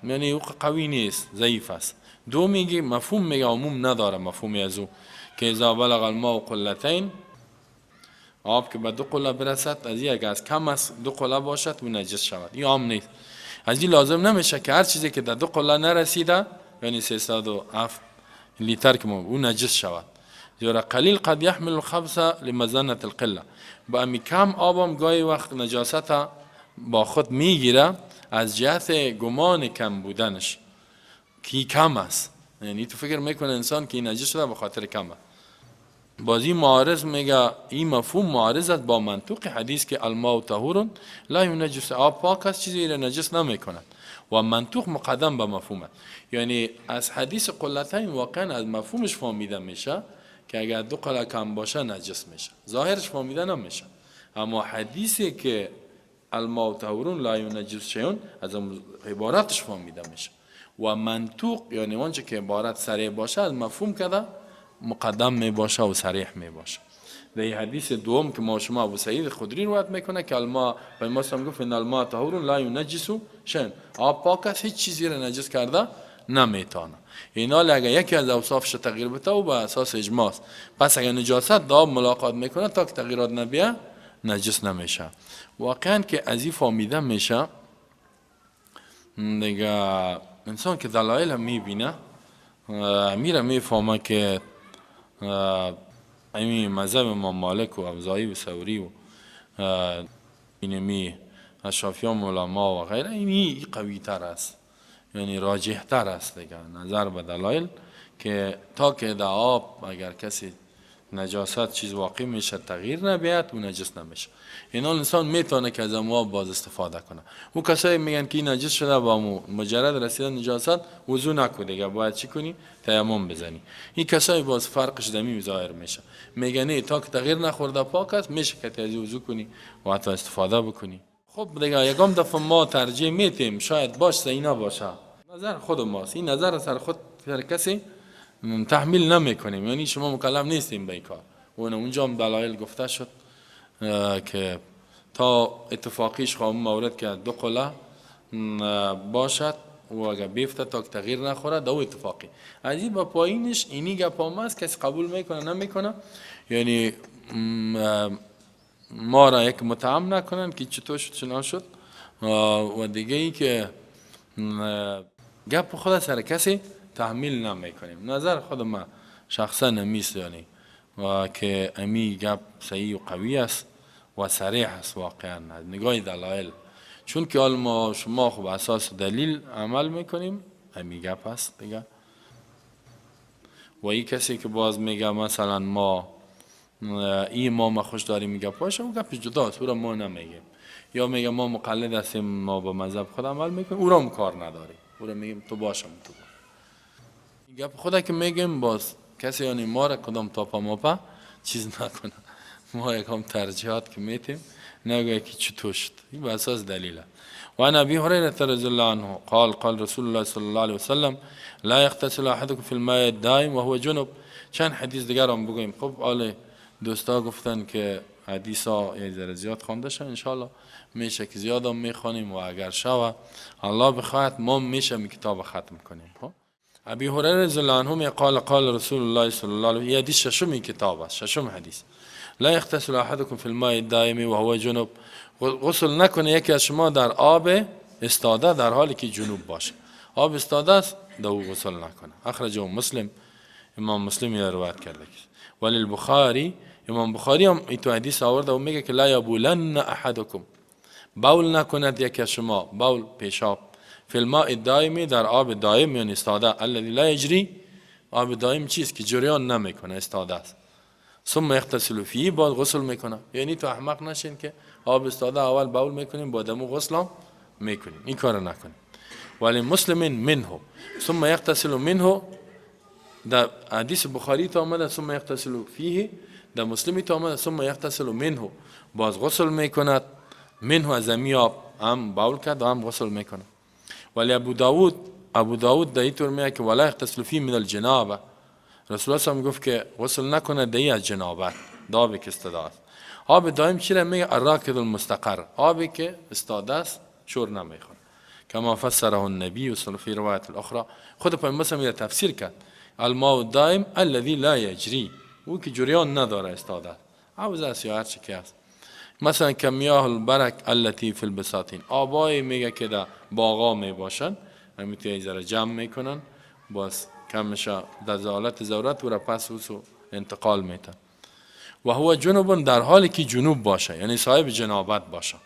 یعنی او قوی نیست، ضعیف است. دو میگه مفهوم، میگه عموم نداره مفهومی از او که اذا بلغ الماء قلتین، آب که به دو قله برسد، از یک از کم از دو قله باشد و نجس شود. این عام نیست. از این لازم نمیشه که هر چیزی که در دو قله نرسیده، یعنی 307 لیتر که ما، او نجس شود. زیرا قلیل قد يحمل الخبث لمظنة القلة. با امی کم آبم گاهی وقت نجاست با خود میگیره، از جهت گمان کم بودنش کی کم است. یعنی تو فکر میکنه انسان که این نجس شده به خاطر کم است. بازی معارض، میگه این مفهوم معارض است با منطوق حدیث که الماء طهور لا ينجس. آب پاک است، چیزی را نجس نمیکند و منطوق مقدم به مفهوم است. یعنی از حدیث قلتین واقعا از مفهومش فهمیده میشه که اگر دو قله کم باشه نجس میشه، ظاهرش فهمیده نمیشه. اما حدیثی که الماء طهور لا ينجس شيء از عبارتش فهمیده میشه و منطوق، یعنی آنچه که عبارت صریح باشه، از مفهوم کده مقدم می باشه و صریح می باشه. در این حدیث دوم که ما شما ابو سعید خدری روایت میکنه که الماء، پیامبر هم گفت ان الماء طهور لا ينجس شيء. آب پاک است، هیچ چیزی را نجس کرده نمیتونه. اینا اگر یکی از اوصافش تغییر بده و به اساس اجماع است. پس اگر نجاست د آب ملاقات میکنه، تا که تغییرات نبیه نجس نمیشه. واقعا که از این فهمیده میشه دیگه، انسان که دلایل هم میبینه میره میفهمه که امی مذهب امام مالک و اوزاعی و ثوری و اینمی شافعیان علما و غیره اینی قوی تر است، یعنی راجح تر است دیگه نظر به دلایل، که تا که در آب اگر کسی نجاست چیز واقع میشه تغییر نبیاد و نجس نمیشه. اینا انسان میتونه که از آب باز استفاده کنه. او کسایی میگن که این نجس شده، با مجرد رسیدن نجاست وضو نکن دیگه، باید چی کنی؟ تیمم بزنی. این کسایی باز فرقش دمی ظاهر میشه، میگن نه، تا که تغییر نخورده پاک است، میشه که از وضو کنی و حتی استفاده بکنی. خب دیگه یکم دفعه ما ترجیح میتیم، شاید باشه اینا باشه، نظر خود ماست. این نظر سر خود سر کسی تحمیل نمیکنیم، یعنی شما مکلف نیستیم به این کار. و اونجا هم دلایل گفته شد که تا اتفاقیش خواهم مورد که دو قله باشد و اگر بیفته تا که تغییر نخوره دو اتفاقی از این با پایینش اینی گپ است، کسی قبول میکنه نمیکنه. یعنی ما را یک متهم نکنن که چطور شد چنان شد. و دیگه ای که گپ خود سر کسی تحمیل نمیکنیم. نظر خود ما شخصا نمیست، یعنی و که امی گپ صحیح و قوی است و صریح است واقعا از نگاه دلایل، چون که حال ما شما خب اساس دلیل عمل میکنیم، امی گپ است دیگه. و این کسی که باز میگه مثلا ما این امام خوش داریم، میگه باشه، او گپ جداست، او را ما نمیگیم. یا میگه ما مقلد هستیم، ما با مذهب خود عمل میکنیم، او را هم کار نداریم، او را میگیم تو باشم تو باش. گپ خدا که میگیم باز کسی یعنی ما را کدام تاپا ماپا چیز نکنه. ما یکم ترجیحات که میتیم نگوید که چطور شد، این به اساس دلیله. وعن ابي هريره رضي الله عنه قال قال رسول الله صلى الله عليه وسلم لا يغتسل احدكم في الماء الدائم وهو جنب. چند حدیث دیگر هم بگوییم. خب آله دوستا گفتن که حدیث ها یه ذره زیاد خوانده شد، انشالله میشه که زیاد هم میخوانیم و اگر شوه الله بخواهد ما میشه می کتاب ختم کنیم. خب ابی هریره رضی الله عنه قال قال رسول الله صلی الله علیه و حدیث ششم کتاب است، ششم حدیث: لا يغتسل احدكم في الماء الدائم وهو جنب. غسل نکنه یکی از شما در آب استاده در حالی که جنوب باشه. آب استاده است، در او غسل نکنه. اخرجه مسلم، امام مسلم روایت کرده. وللبخاری، امام بخاری هم تو حدیث آورده و میگه که لا یبولن احدکم، بول نکند یکی از شما، بول پیشاب، فی الماء الدائم، در آب دائم یعنی استاده، الذي لا یجری. آب دائم چیست؟ که جریان نمیکنه، استاده است. ثم یغتسل فیه، بعد غسل میکنه. یعنی تو احمق نشین که آب استاده اول بول میکنیم بعد مو غسل هم میکنیم، این کار نکنیم. ولمسلم منه ثم یغتسل منه. در حدیث بخاری تا آمده ثم یغتسل فیه، در مسلمی تا آمده ثم یغتسل منه، باز غسل میکند، منه از امی آب، هم بول کرد و هم غسل میکنه. ولی ابو داود، ابو داود در اینطور میگه که ولا یغتسل فیه من الجنابه. رسول الله هم گفت که غسل نکنه دی از جنابت د آبی که استاده است. آب دائم چی را میگه؟ الراکد المستقر، آبی که استاده است، شور نمیخوره. کما فسره النبی صلی فی روایت الاخرى. خود پیامبر هم تفسیر کرد: الماء الدائم الذي لا يجري، او که جریان نداره، استاده است، حوض است یا هر چی که است. مثلا کمیاه البرک التي فی البساتین، آبای میگه که در باغا می باشن، همین توی ذره جمع میکنن، باز کم میشه، در حالت ضرورت او را پس او انتقال میتن. و هو جنب، در حالی که جنوب باشه، یعنی صاحب جنابت باشه.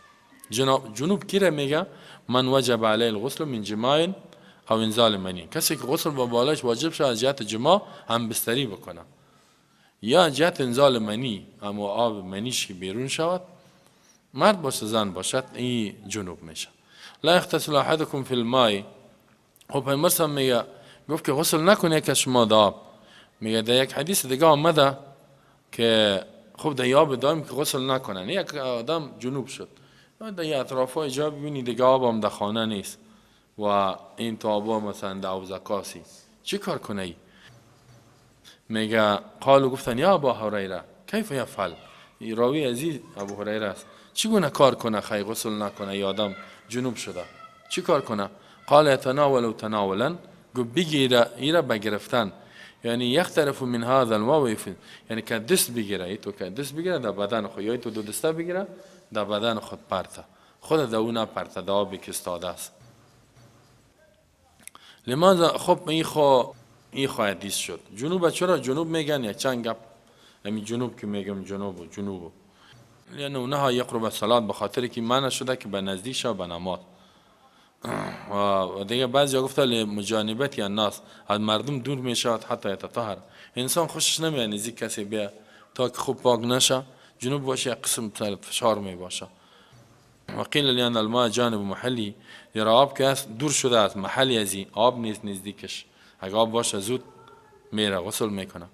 جنوب کی را میگه؟ من وجب علیه الغسل من جماع او انزال منی، کسی که غسل با بالاش واجب شد از جهت جماع، هم بستری بکنه، یا جهت انزال منی، اما آب منیش که بیرون شود، مرد باشه زن باشد، این جنوب میشه. لا یغتسل احدکم فی الماء. خب پیامبر هم میگه، گفت که غسل نکنه که شما در آب. میگه در یک حدیث دیگه آمده که خب در آب دائم که غسل نکنن. یک آدم جنوب شد، در یه اطراف های جا ببینی دیگه آب هم در خانه نیست و این تابا مثلا در حوض کاسی، چی کار کنه ای؟ میگه قالوا، گفتن یا ابا هریره کیف یفعل؟ راوی عزیز ابو هریره است. چگونه کار کنه خی غسل نکنه؟ یا آدم جنوب شده چی کار کنه؟ قال یتناول تناولا، گفت بگیره ایره به گرفتن. یعنی یغترف من هذا الماء و یفیض، یعنی که دست بگیره، ای تو که دست بگیره در بدن خود، یا تو دو دسته بگیره در بدن خود پرته، خود در او نپرته، در آبی که استاده است. لماذا؟ خب این خو حدیث شد. جنوب چرا جنوب میگن؟ یک چند گپ همین جنوب که میگم جنوب و جنوب، لانه نهى یقرب الصلاه، به خاطر که منع شده که به نزدیک شه به نماز. و دیگه بعضی گفته لمجانبة الناس، از مردم دور میشود، حتی یتطهر. انسان خوشش نمیاد نزدیک کسی بیا تا که خوب پاک نشه. جنوب باشه، یک قسم فشار می باشه. وقیل لأن الماء جانب محله، زیرا آب که است دور شده از محل ازی، آب نیست نزدیکش. اگه آب باشه زود میره غسل میکنه.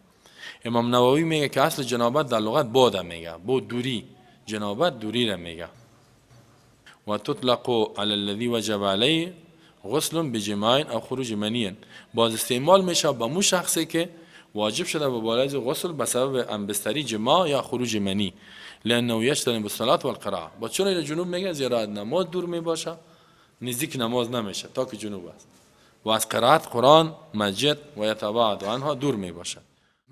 امام نووی میگه که اصل جنابت در لغت بعد میگه، بعد دوری، جنابت دوری را میگه. و تطلق على الذي وجب عليه غسل بجماع او خروج منی، باز استعمال میشه به مو شخصی که واجب شده به بالای غسل به سبب همبستری، جماع یا خروج منی، لانه یجتنب الصلاه والقراءه. با چرا جنوب میگه؟ زیرا نماز دور میباشه، نزدیک نماز نمیشه تا که جنوب است، و از قرائت قرآن، مسجد و یتباعد عنها، دور میباشه.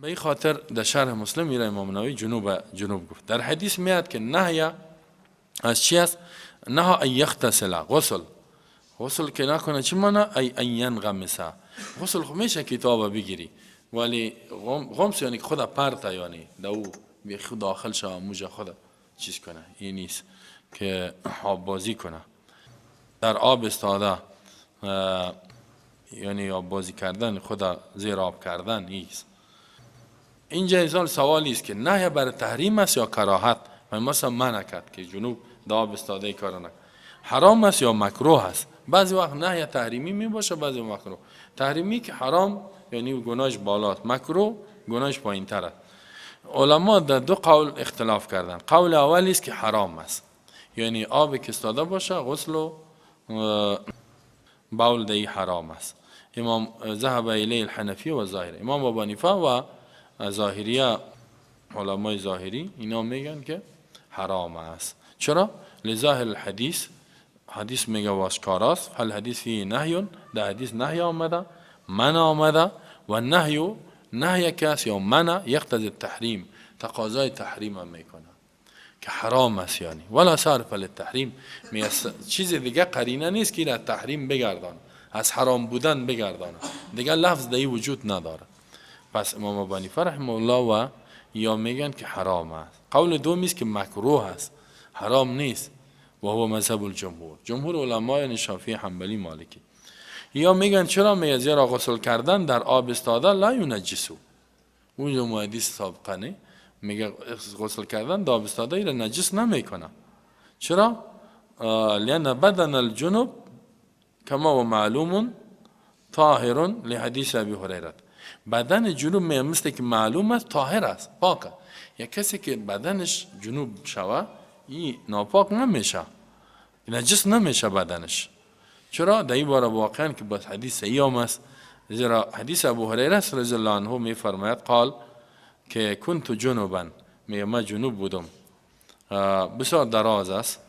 به این خاطر در شرح مسلم میره امام نووی جنوب جنوب گفت. در حدیث میاد که نهی از چی است؟ نهى ان یغتسل، غسل، غسل که نکنه. چی معنی؟ ای ان ینغمس. غسل خو میشه کتاب بگیری، ولی غمس یعنی خود پرتا، یعنی دو بی خود داخل شوه، موجه خود چیز کنه. این نیست که آب بازی کنه در آب استاده، یعنی آب بازی کردن، خود زیر آب کردن نیست. اینجا انسان سوالی است که نهی بر تحریم است یا کراهت؟ و مثلا منع کرد که جنوب در آب استاده کار نکن، حرام است یا مکروه است؟ بعضی وقت نهی تحریمی می باشه، بعضی مکروه. تحریمی که حرام، یعنی گناهش بالاست، مکروه گناهش پایین تر است. علما در دو قول اختلاف کردن. قول اول است که حرام است، یعنی آب که استاده باشه غسل و بول دی حرام است. امام ذهب الیه الحنفیه و ظاهره، امام ابو حنیفه و ظاهریه، علمای ظاهری اینا میگن که حرام است. چرا؟ لظاهر الحدیث، حدیث میگه آشکاراست. فالحدیث فیه نهی، در حدیث نهی آمده، منع آمده، و نهی، نهی کس یا منع، یقتضی التحریم، تقاضای تحریم هم میکنه که حرام است. یعنی ولا صارف للتحریم، چیز دیگه قرینه نیست که را تحریم بگردان، از حرام بودن بگردانه. دیگه لفظ دی وجود نداره. پس امام ابو حنیفه رحمه الله و یا میگن که حرام است. قول دومی است که مکروه است، حرام نیست، و هو مذهب الجمهور، جمهور علما، یعنی شافعی، حنبلی، مالکی. یا میگن چرا؟ میگه زیرا غسل کردن در آب استاده لا ینجسه. اون حدیث سابقه نه، میگه غسل کردن در آب استاده ایره نجس نمیکنه. چرا؟ لأن بدن الجنب کما هو معلوم طاهر لحدیث ابی هریره. بدن جنوب می مثل که معلوم است طاهر است، پاک. یا کسی که بدنش جنوب شوه، این ناپاک نمیشه، نجس نمیشه بدنش. چرا؟ در این باره واقعا که باز حدیث صحیح است، زیرا حدیث ابو هریره است رضی الله عنه، میفرماید، قال که کنت جنبا، میگه ما جنوب بودم. بسیار دراز است.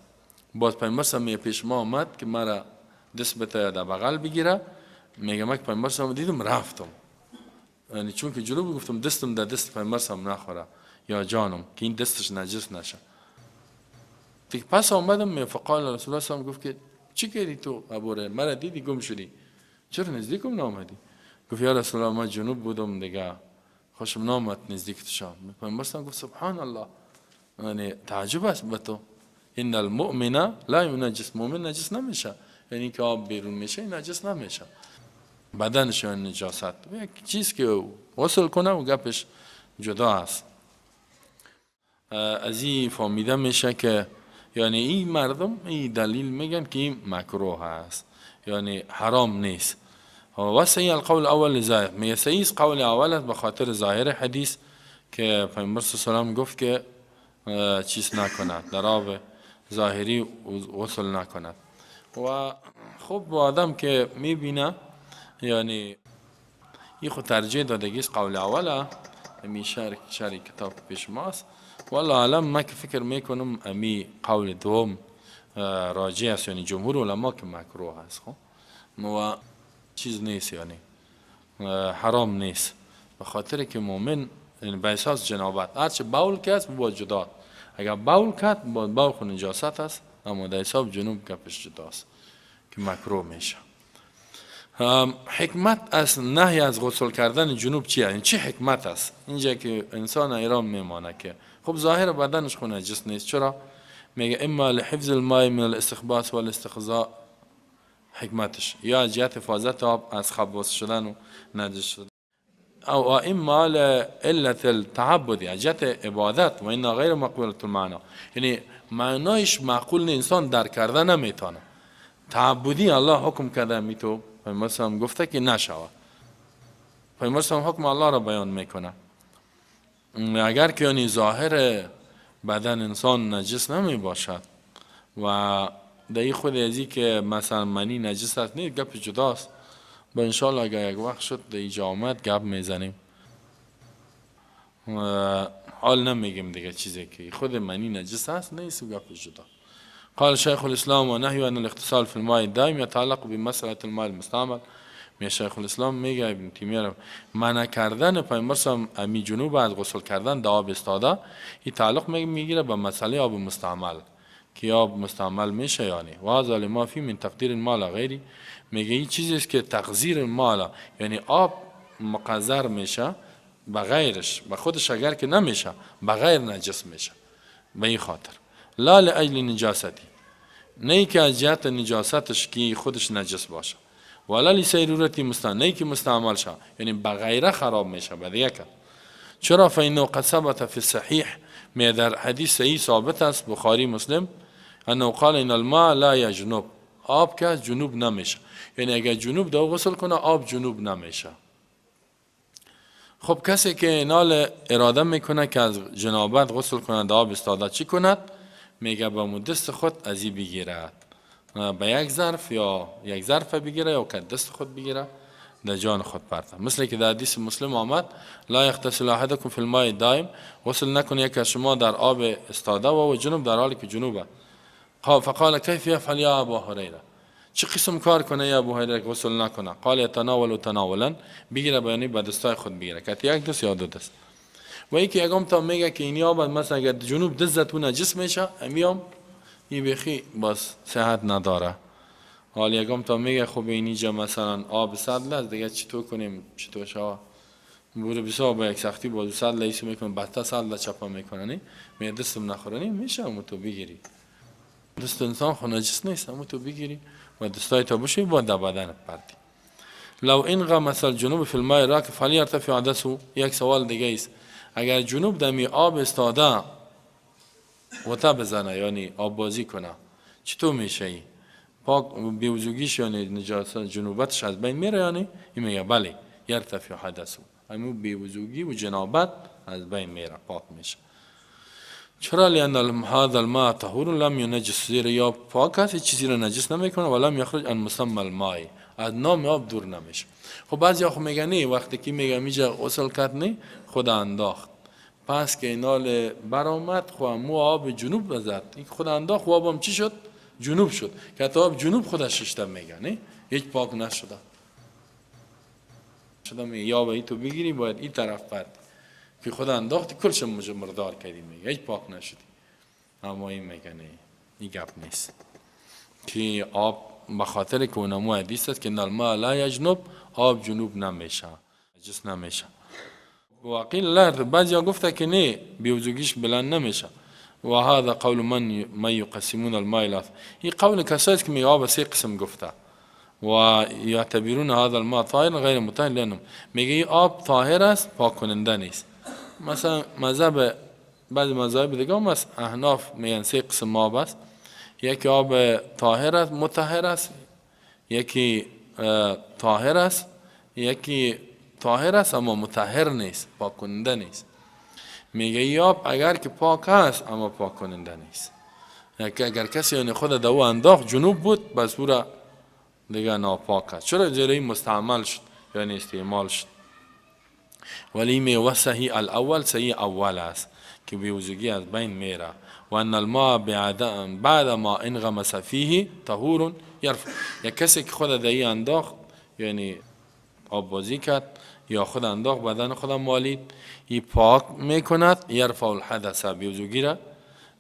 باز پیامبر می پیش ما آمد که مرا دست بته، در بغل بگیره. میگه من که پیامبر دیدم رفتم، یعنی چون که جنوب، گفتم دستم در دست پیامبر نخوره یا جانم، که این دستش نجس نشه دیگه. پس آمدم می فقال رسول الله صلی، گفت که چی کردی تو ابو؟ مرا دیدی گم شدی، چرا نزدیکم نامدی؟ گفت یا رسول الله، ما جنوب بودم، دیگه خوشم نامد نزدیک تو شام. پیامبر گفت سبحان الله، یعنی تعجب است به تو، ان المؤمن لا ینجس، مؤمن نجس نمیشه، یعنی که آب بیرون میشه نجس نمیشه بدنش، یعنی نجاست یک چیز که غسل کنه و گپش جدا است. از این فهمیده میشه که یعنی این مردم این دلیل میگن که این مکروه هست، یعنی حرام نیست. و صحیح القول اول لظاهر، میگه صحیح قول اول است به خاطر ظاهر حدیث که پیامبر صلی الله گفت که چیز نکند، در آب ظاهری غسل نکند. و خب آدم که میبینه، یعنی این خود ترجیح دادگی قول اوله، امی شرح کتاب پیش ماست. والله اعلم، ما که فکر میکنم امی قول دوم راجع است، یعنی جمهور علما که مکروه است. خب و چیز نیست، یعنی حرام نیست. به خاطر که مؤمن، یعنی به احساس جنابت، هرچه بول که است با جدا، اگر بول کرد با بول خو نجاست است، اما در حساب جنوب گپش جداست که مکروه میشه. حکمت از نهی از غسل کردن جنوب چیه؟ یعنی چی حکمت است؟ اینجا که انسان ایران میمانه که خب ظاهر بدنش خو نجس نیست، چرا؟ میگه اما لحفظ الماء من الاستخباث والاستخزاء، حکمتش یا جهت حفاظت آب از خباث شدن و نجس شدن، او اما لعلت التعبد، جهت عبادت، و این غیر مقبولة المعنی، یعنی معنایش معقول نیست، انسان درک کرده نمیتونه. تعبدی الله حکم کرده، میتو پیامبر هم گفته که نشود. پیامبر هم حکم الله را بیان میکنه. اگر که یعنی ظاهر بدن انسان نجس نمی باشد و در خود ازی که مثلا منی نجس است نیست، گپ جداست. با انشالله اگر یک وقت شد در اینجا آمد گپ میزنیم. حال نمیگیم دیگه چیزی که خود منی نجس است نیست و گپ جدا. قال شيخ الإسلام ونهي عن الاغتسال في الماء الدائم يتعلق بمسألة الماء المستعمل. می شیخ الاسلام میگه، ابن تیمیه، منع کردن پیامبر امی جنوب از غسل کردن در آب استاده، این تعلق میگیره به مسئله آب مستعمل که آب مستعمل میشه. یعنی و هذا لما فيه من تقدير الماء على غيره. میگه این چیزی است که تقذیر الماء، یعنی آب مقذر میشه به غیرش، به خودش اگر که نمیشه، به غیر نجس میشه. به این خاطر لا لأجل نجاسته، نه که از جهت نجاستش که خودش نجس باشه، ولا لصيرورته مستعمل، نه که مستعمل شه، یعنی به غیره خراب میشه به دیگه. چرا؟ فإنه قد ثبت في الصحيح، می در حدیث صحیح ثابت است، بخاری مسلم، انه قال ان الماء لا يجنب، آب که جنوب نمیشه، یعنی اگر جنوب دو غسل کنه آب جنوب نمیشه. خب کسی که نال اراده میکنه که از جنابت غسل کنه در آب استاده، چی کند؟ میگه با دست خود ازی بگیرد به یک ظرف، یا یک ظرف بگیره یا که دست خود بگیره در جان خود پرته، مثل که در حدیث مسلم آمد: لا يغتسل احدكم في الماء الدائم، غسل نکنه یک از شما در آب استاده، و جنب، در حالی که جنوبه. فقال كيف يفعل يا ابا هريره؟ چه قسم کار کنه یا ابو هریره غسل نکنه؟ قال يتناول تناولا، بگیره، یعنی به دستای خود بگیره که یک دست یا دو دست. و یکی یگام تا میگه که این آب مثلا اگر جنوب دست نجس میشه، امیام این بخی باز صحت نداره. حالا یگام تا میگه خب اینجا مثلا آب سطل است، دیگه چطور کنیم، چطور شوا؟ برو بسیار با یک سختی باز سطل ایسو میکنه، بدتر سطل چپا میکنه، نی می دستم نخوره، نی میشه امو تو بگیری. دست انسان خو نجس نیست، امو تو بگیری و دستای تا بشوی، با در بدن پرتی. لو انغمس الجنوب في الماء الراكد فهل يرتفع حدثه؟ یک سوال دیگه است. اگر جنوب دمی آب استاده غوطه بزنه، یعنی آب بازی کنه، چطور میشه؟ ای پاک بیوضوگیش، یعنی نجاست جنوبتش از بین میره؟ یعنی این میگه بله، يرتفع حدثه، همون بیوضوگی و جنابت از بین میره، پاک میشه. چرا؟ لأن هذا الماء طهور لم ينجس، زیرا یا پاک است، چیزی رو نجس نمیکنه، و لم يخرج عن مسمى الماء، از نام آب دور نمیشه. خب بعضی خب میگن نه، وقتی که میگه میجه غسل کرد، نه خود انداخت، پس که اینال برآمد، خو مو آب جنوب بزد، این خود انداخت و آبم چی شد؟ جنوب شد، که آب جنوب خودش ششته. میگه نه، هیچ پاک نشده شده. میگه یا به تو بگیری باید این طرف پرد که خود انداختی، کلش مردار کردی، میگه هیچ پاک نشدی. اما این میگه نه، این گپ نیست که آب به خاطر که اونمو حدیث است که الماء لا يجنب، آب جنوب نمیشه، نجس نمیشه. وقيل لا، بعضی گفته که نه، بیوضوگیش بلند نمیشه. و هذا قول من يقسمون الماء الى، این قول کسایی است که میگه آب سه قسم گفته، و يعتبرون هذا الماء طاهر غیر مطهر لانه، میگه این آب طاهر است، پاک کننده نیست. مثلا مذهب بعضی مذاهب دیگه هم است، احناف میگن سه قسم آب است: یکی آب طاهر است، مطهر است، یکی طاهر است، یکی طاهر است اما مطهر نیست، پاک کننده نیست. میگه ای آب اگر که پاک است اما پاک کننده نیست، که اگر کسی یعنی خود دو انداخت، جنوب بود، بس او را دیگه ناپاک است. چرا؟ زیرا مستعمل شد، یعنی استعمال شد. ولی می و صحیح الاول، صحیح اول است که بیوضوگی از بین میره، و ان الماء بعد ما انغمس فيه طهور يرفع. یک کسی که خود دهی انداخت، یعنی آب بازی کرد، یا خود انداخت بدن خود مالید، ای پاک میکند. یرفع الحدث، بیوضوگی را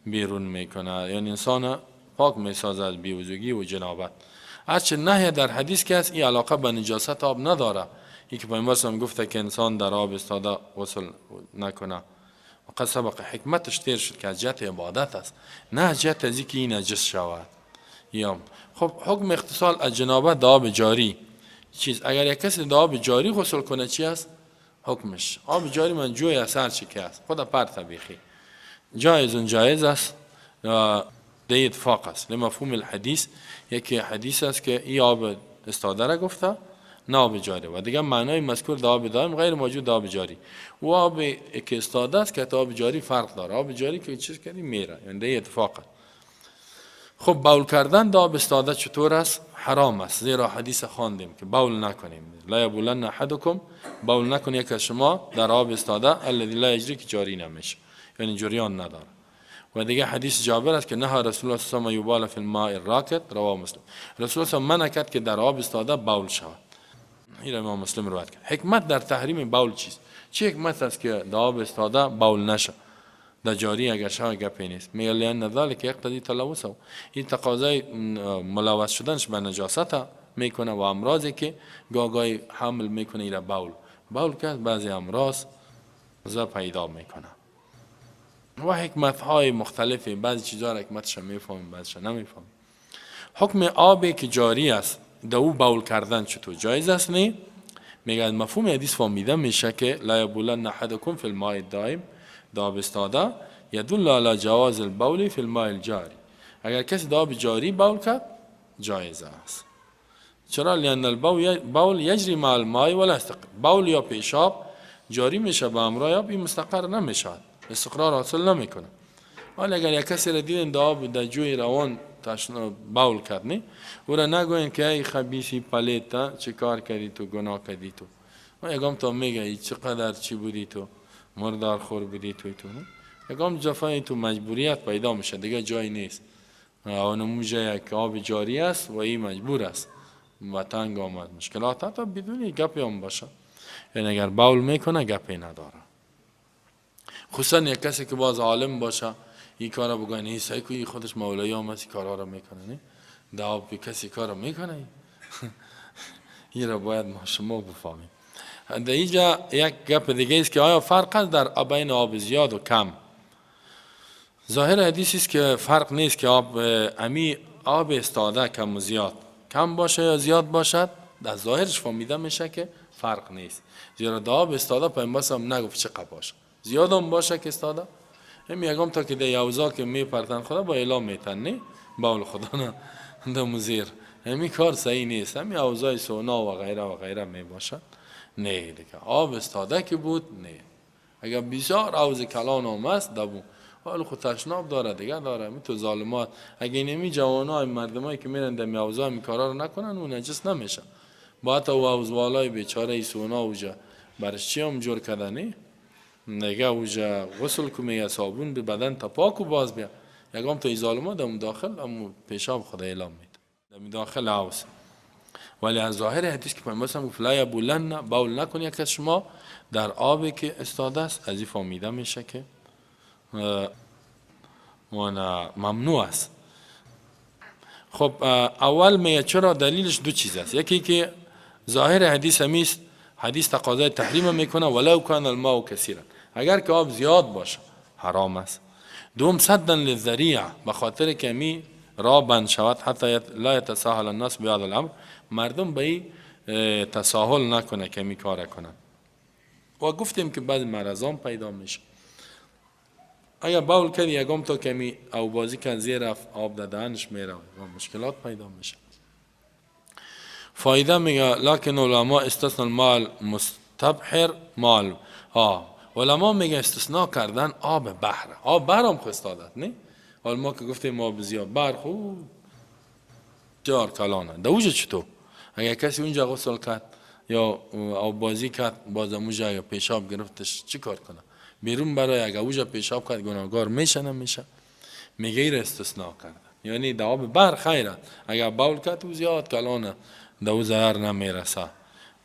بیرون میکند، یعنی انسان پاک میسازد از بیوضوگی و جنابت. هرچه نهی در حدیث که است، این علاقه به نجاست آب نداره. ای که پیامبر هم گفته که انسان در آب استاده غسل نکنه، و قد سبق، حکمتش تیر شد که از جهت عبادت است، نه از جهت از که این نجس شود. یا خب، حکم اغتسال از جنابت در آب جاری چیز؟ اگر یک کسی در آب جاری غسل کنه چی است حکمش؟ آب جاری من جوی است، هر چی که است، خود پرت بیخی جایز جایز است. ده اتفاق است لمفهوم الحدیث. یکی حدیث است که ای آب استاده را گفته، نه آب جاری، و دیگه معنای مذکور در آب دائم غیر موجود در آب جاری. و آب که استاده است که آب جاری فرق داره. آب جاری که چیز کردی میره، یعنی ده اتفاق است. خب، بول کردن در آب استاده چطور است؟ حرام است، زیرا حدیث خواندیم که بول نکنیم. لا یبولن احدکم، بول نکن یک از شما در آب استاده، الذی لا یجری، که جاری نمیشه، یعنی جریان نداره. و دیگه حدیث جابر است که نهی رسول الله صلی الله علیه و یبال فی الماء الراکد، رواه مسلم. رسول الله منع کرد که در آب استاده بول شود. این امام مسلم روایت کرد. حکمت در تحریم بول چیست؟ چه حکمت است که در آب استاده بول نشه، در جاری اگر شوه گپی نیست؟ میگه لان ذلك یقتضی تلوثه، این تقاضای ملوث شدنش به نجاست میکنه و امراضی که گاگای حمل میکنه. ایره بول بول که بعضی امراض ز پیدا میکنه و حکمت های مختلفی. بعضی چیزها را حکمتش میفهمیم، بعضیش نمیفهمیم. حکم آبی که جاری است، در او بول کردن چطور؟ جایز است؟ نه. میگه مفهوم حدیث فهمیده میشه که لا یبولن احدکم فی الماء الدائم، در آب استاده، یدل علی جواز البول فی الماء الجاری. اگر کسی در آب جاری بول کرد جایز است. چرا؟ لان البول یجری مع الماء ولا یستقر. بول یا پیشاب جاری میشه به همراه آب، این مستقر نمیشه، استقرار حاصل نمیکنه. ولی اگر یک کسی را دیدین در آب، در جوی روان تشنا بول کرد، نه، او را نگوین که ای خبیثی پلیت، چه کار کردی تو، گناه کردی تو. و یگام تا میگه ای چقدر چی بودی تو، مردار خور بودی تو. تو نه، یگام جفای تو مجبوریت پیدا میشه، دیگه جای نیست. اون یک آب جاری است و این مجبور است و تنگ آمد، مشکلات، حتی بدون گپی هم باشه، یعنی اگر بول میکنه گپی نداره. خصوصا یک کسی که باز عالم باشه این کارا بگن، این سعی این خودش مولایی هم است، کارا رو میکنه. نه، در آب کسی کارا میکنه؟ این را باید ما شما بفهمیم. در اینجا یک گپ دیگه است که آیا فرق است در بین آب زیاد و کم؟ ظاهر حدیث است که فرق نیست که آب امی آب استاده کم و زیاد، کم باشه یا زیاد باشد. در ظاهرش فهمیده میشه که فرق نیست، زیرا در آب استاده پیامبر هم نگفت چقدر باشه. زیاد هم باشه که استاده هم یگام تا که در یوزا که میپرتن خدا با اعلام میتن، نه بول خدا نه در مزیر. همی کار صحیح نیست. همی اوضاع سونا و غیره و غیره می باشد. نه دیگه، آب استاده که بود نه. اگر بسیار حوض کلان هم است دبو، حالا خود تشناب داره دیگه داره. می تو ظالمات اگه نمی جوانای مردمایی که میرن در حوضا می کارا رو نکنن، اون نجس نمیشه. با تا حوض والای بیچاره ای سونا اوجا برش چی هم جور کردنی نگه، اوجا غسل کو، میگه صابون به بدن تا پاک و باز بیا. یگام تو ای ظالما دم داخل امو پیشاب خدا اعلام میده دم داخل حوض. ولی از ظاهر حدیث که پیامبر گفت لا یبولن، بول نکن یک از شما در آبی که استاده است، از این فهمیده میشه که ممنوع است. خب، اول میگه چرا؟ دلیلش دو چیز است. یکی که ظاهر حدیث همیست، حدیث تقاضای تحریم میکنه، ولو کان الماء کثیرا، اگر که آب زیاد باشه حرام است. دوم، سدا للذریعه، به خاطر که می راه بند شود، حتی لا یتساهل الناس بهذا الامر، مردم به این تساهل نکنه که می کار کنن. و گفتیم که بعض مرضان پیدا میشه. اگر بول کردی، یگام تا کمی او بازی کن زیر رفت، آب در دهنش میره و مشکلات پیدا میشه. فایده میگه لکن علما استثنى الماء المستبحر مال. علما میگه استثناء کردن آب بحر. آب بحر هم خو استاده، نه؟ حالا ما که گفتیم آب زیاد، بحر خو جار کلانه. در اوجه چطور؟ اگر کسی اونجا غسل کرد یا آب بازی کرد، باز اونجا اگر پیشاب گرفتش چی کار کنه؟ بیرون برای اگر اونجا پیشاب کرد گناهگار میشه، نمیشه؟ میگه ایر استثناء کرده، یعنی در آب بحر خیره، اگر بول کرد او زیاد کلانه، در او ضرر نمیرسه.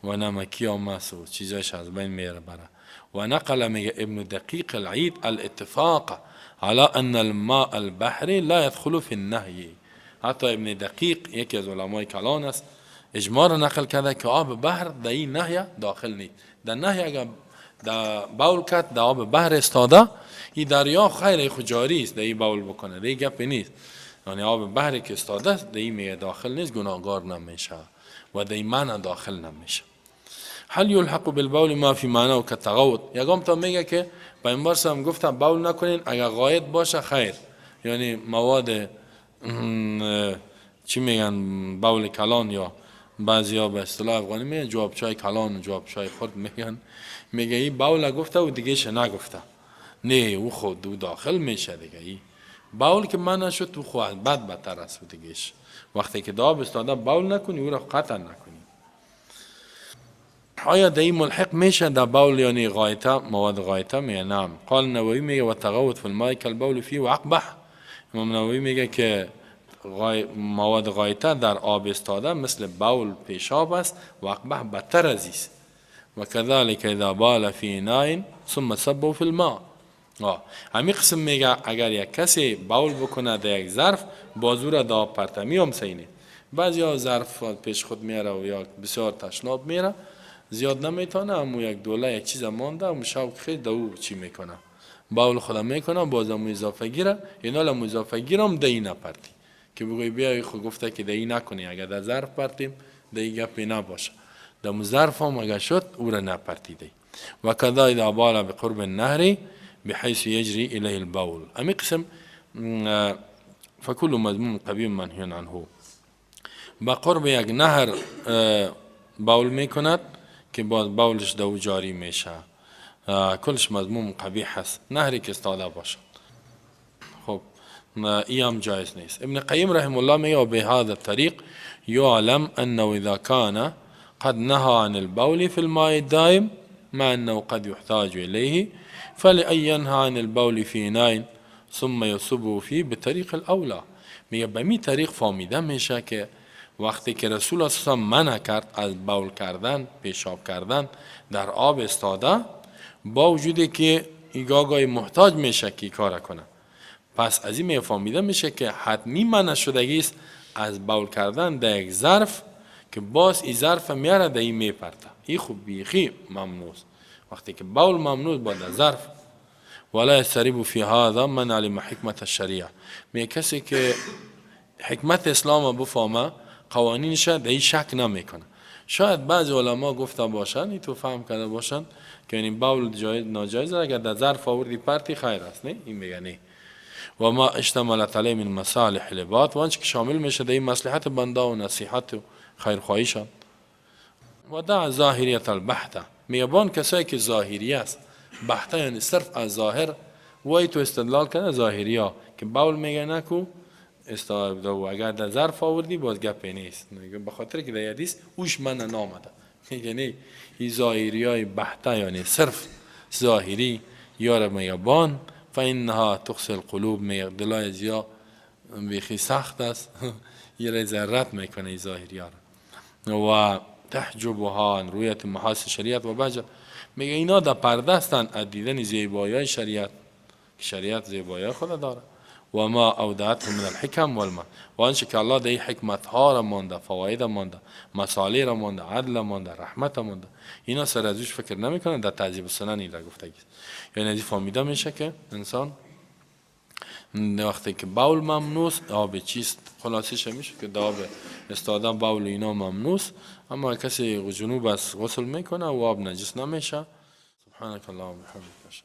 و نمکی هم است و چیزایش از بین میره بره. و نقل، میگه ابن دقیق العید، الاتفاق على ان الماء البحر لا يدخل في النهي. حتی ابن دقیق، یکی از علمای کلان است، اجماع را نقل کرده که آب بحر در این نهی داخل نیست. در نهی اگر در بول کرد در آب بحر استاده، این دریا خیر خو جاری است، در این بول بکنه در این گپی نیست. یعنی آب بحری که استاده است، در این میگه داخل نیست، گناهگار نمیشه و در این منع داخل نمیشه. هل يلحق بالبول ما في معناه كالتغوط؟ یگام تا میگه که پیامبر هم گفتم بول نکنین، اگر غایط باشه خیر، یعنی مواد چی میگن، بول کلان یا بعضی به اصطلاح افغانی میگن جواب چای کلان و جواب چای خرد میگن. میگه این بول گفته و دیگه نگفته. نه، او خود او داخل میشه دیگه. ای بول که منع شد تو خود بد بدتر است و دیگهش وقتی که د آب استاده بول نکنی، او را قطع نکنی. آیا در این ملحق میشه در بول، یعنی غایطه، مواد غایطه؟ میگه نعم. قال نووی، میگه و تغوط في الماء كالبول فيه واقبح. امام نووی میگه که مواد غایطه در آب استاده مثل بول، پیشاب است و اقبح، بدتر از است. و كذلك اذا بال في اناء ثم صبه في الماء. همین قسم میگه اگر یک کسی بول بکنه در یک ظرف، باز او را در آب پرته هم صحیح نیست. بعضی ها ظرف پیش خود میاره و یا بسیار تشناب میره، زیاد نمیتونه، امو یک دوله یک چیز مانده، امو شوق خیلی دو چی میکنه، بول خودم میکنه، باز امو اضافه گیره. اینا لمو اضافه گیرم دی نپرتی که بگوی بیای خو گفته که دی نکنی. اگر در ظرف پرتیم دی گپی نباشه، در ظرف هم اگر شد او را نپرتی دی. و كذا اذا بال بقرب النهر بحيث يجري إليه البول. امی قسم فكل مذموم قبيح منهي عنه. با قرب یک نهر بول میکند که باز بولش دو جاری میشه، کلش مذموم قبیح هست. نهری که استاده باشد، خب ای هم جایز نیست. ابن قیم رحمه الله میگه بهذا الطريق يعلم أنه إذا كان قد نهى عن البول في الماء الدائم مع أنه قد يحتاج إليه، فلأن ينهى عن البول في إناء ثم يصبه فيه بطريق الأولى. میگه به می طریق فهمیده میشه که وقتی که رسول الله منع کرد از بول کردن، پیشاب کردن در آب استاده، با وجودی که ایگاگای محتاج میشه که کار کنه، پس از این میفهمیده میشه که حتمی منع شدگی است از بول کردن در یک ظرف که باز این ظرف میاره در این میپرته. این خوب بیخی ممنوع. وقتی که بول ممنوع با در ظرف. ولا يستريب في هذا من علم حکمت الشریعه. میگه کسی که حکمت اسلام بفهمه، قوانینش، در این شک نمیکنه. شاید بعضی علما گفته باشن، این تو فهم کرده باشن که این بول جایز ناجایز، اگر در ظرف آوردی پرتی خیر است. نه، این میگه نه. و ما اشتملت علیه من مصالح العباد، و آنچه که شامل میشه در این مصلحت بنده و نصیحت و خیرخواهیشان. و دع ظاهریت البحته. میگه کسایی که ظاهری است، بحته یعنی صرف از ظاهر وای تو استدلال کنه، ظاهری ها که بول میگه نکو استاد و اگر در ظرف آوردی باز گپی نیست، میگه به خاطر که در حدیث اوش منع نامده. میگه نه، این ظاهری های بحته یعنی صرف ظاهری یار میگه بان فانها تقسي القلوب. میگه دلای زیا بیخی سخت است، یه ذرت میکنه این ظاهری ها و تحجبها عن رؤیت محاسن شریعت و بهجت. میگه اینا در پرده هستند از دیدن زیبایی شریعت که شریعت زیبایی خود داره. و ما اودعته من الحکم والما، و آنچه که الله در حکمت ها را مانده، فواید مانده، مصالح را مانده، عدل مانده، رحمت مانده، اینا سر ازش فکر نمیکنن. در تهذیب السنن این را گفته. یعنی از فهمیده میشه که انسان وقتی که بول ممنوع، آب چیست، خلاصش میشه که آب استاده بول اینا ممنوع، اما کسی جنوب است غسل میکنه و آب نجس نمیشه. سبحانك اللهم وبحمدك.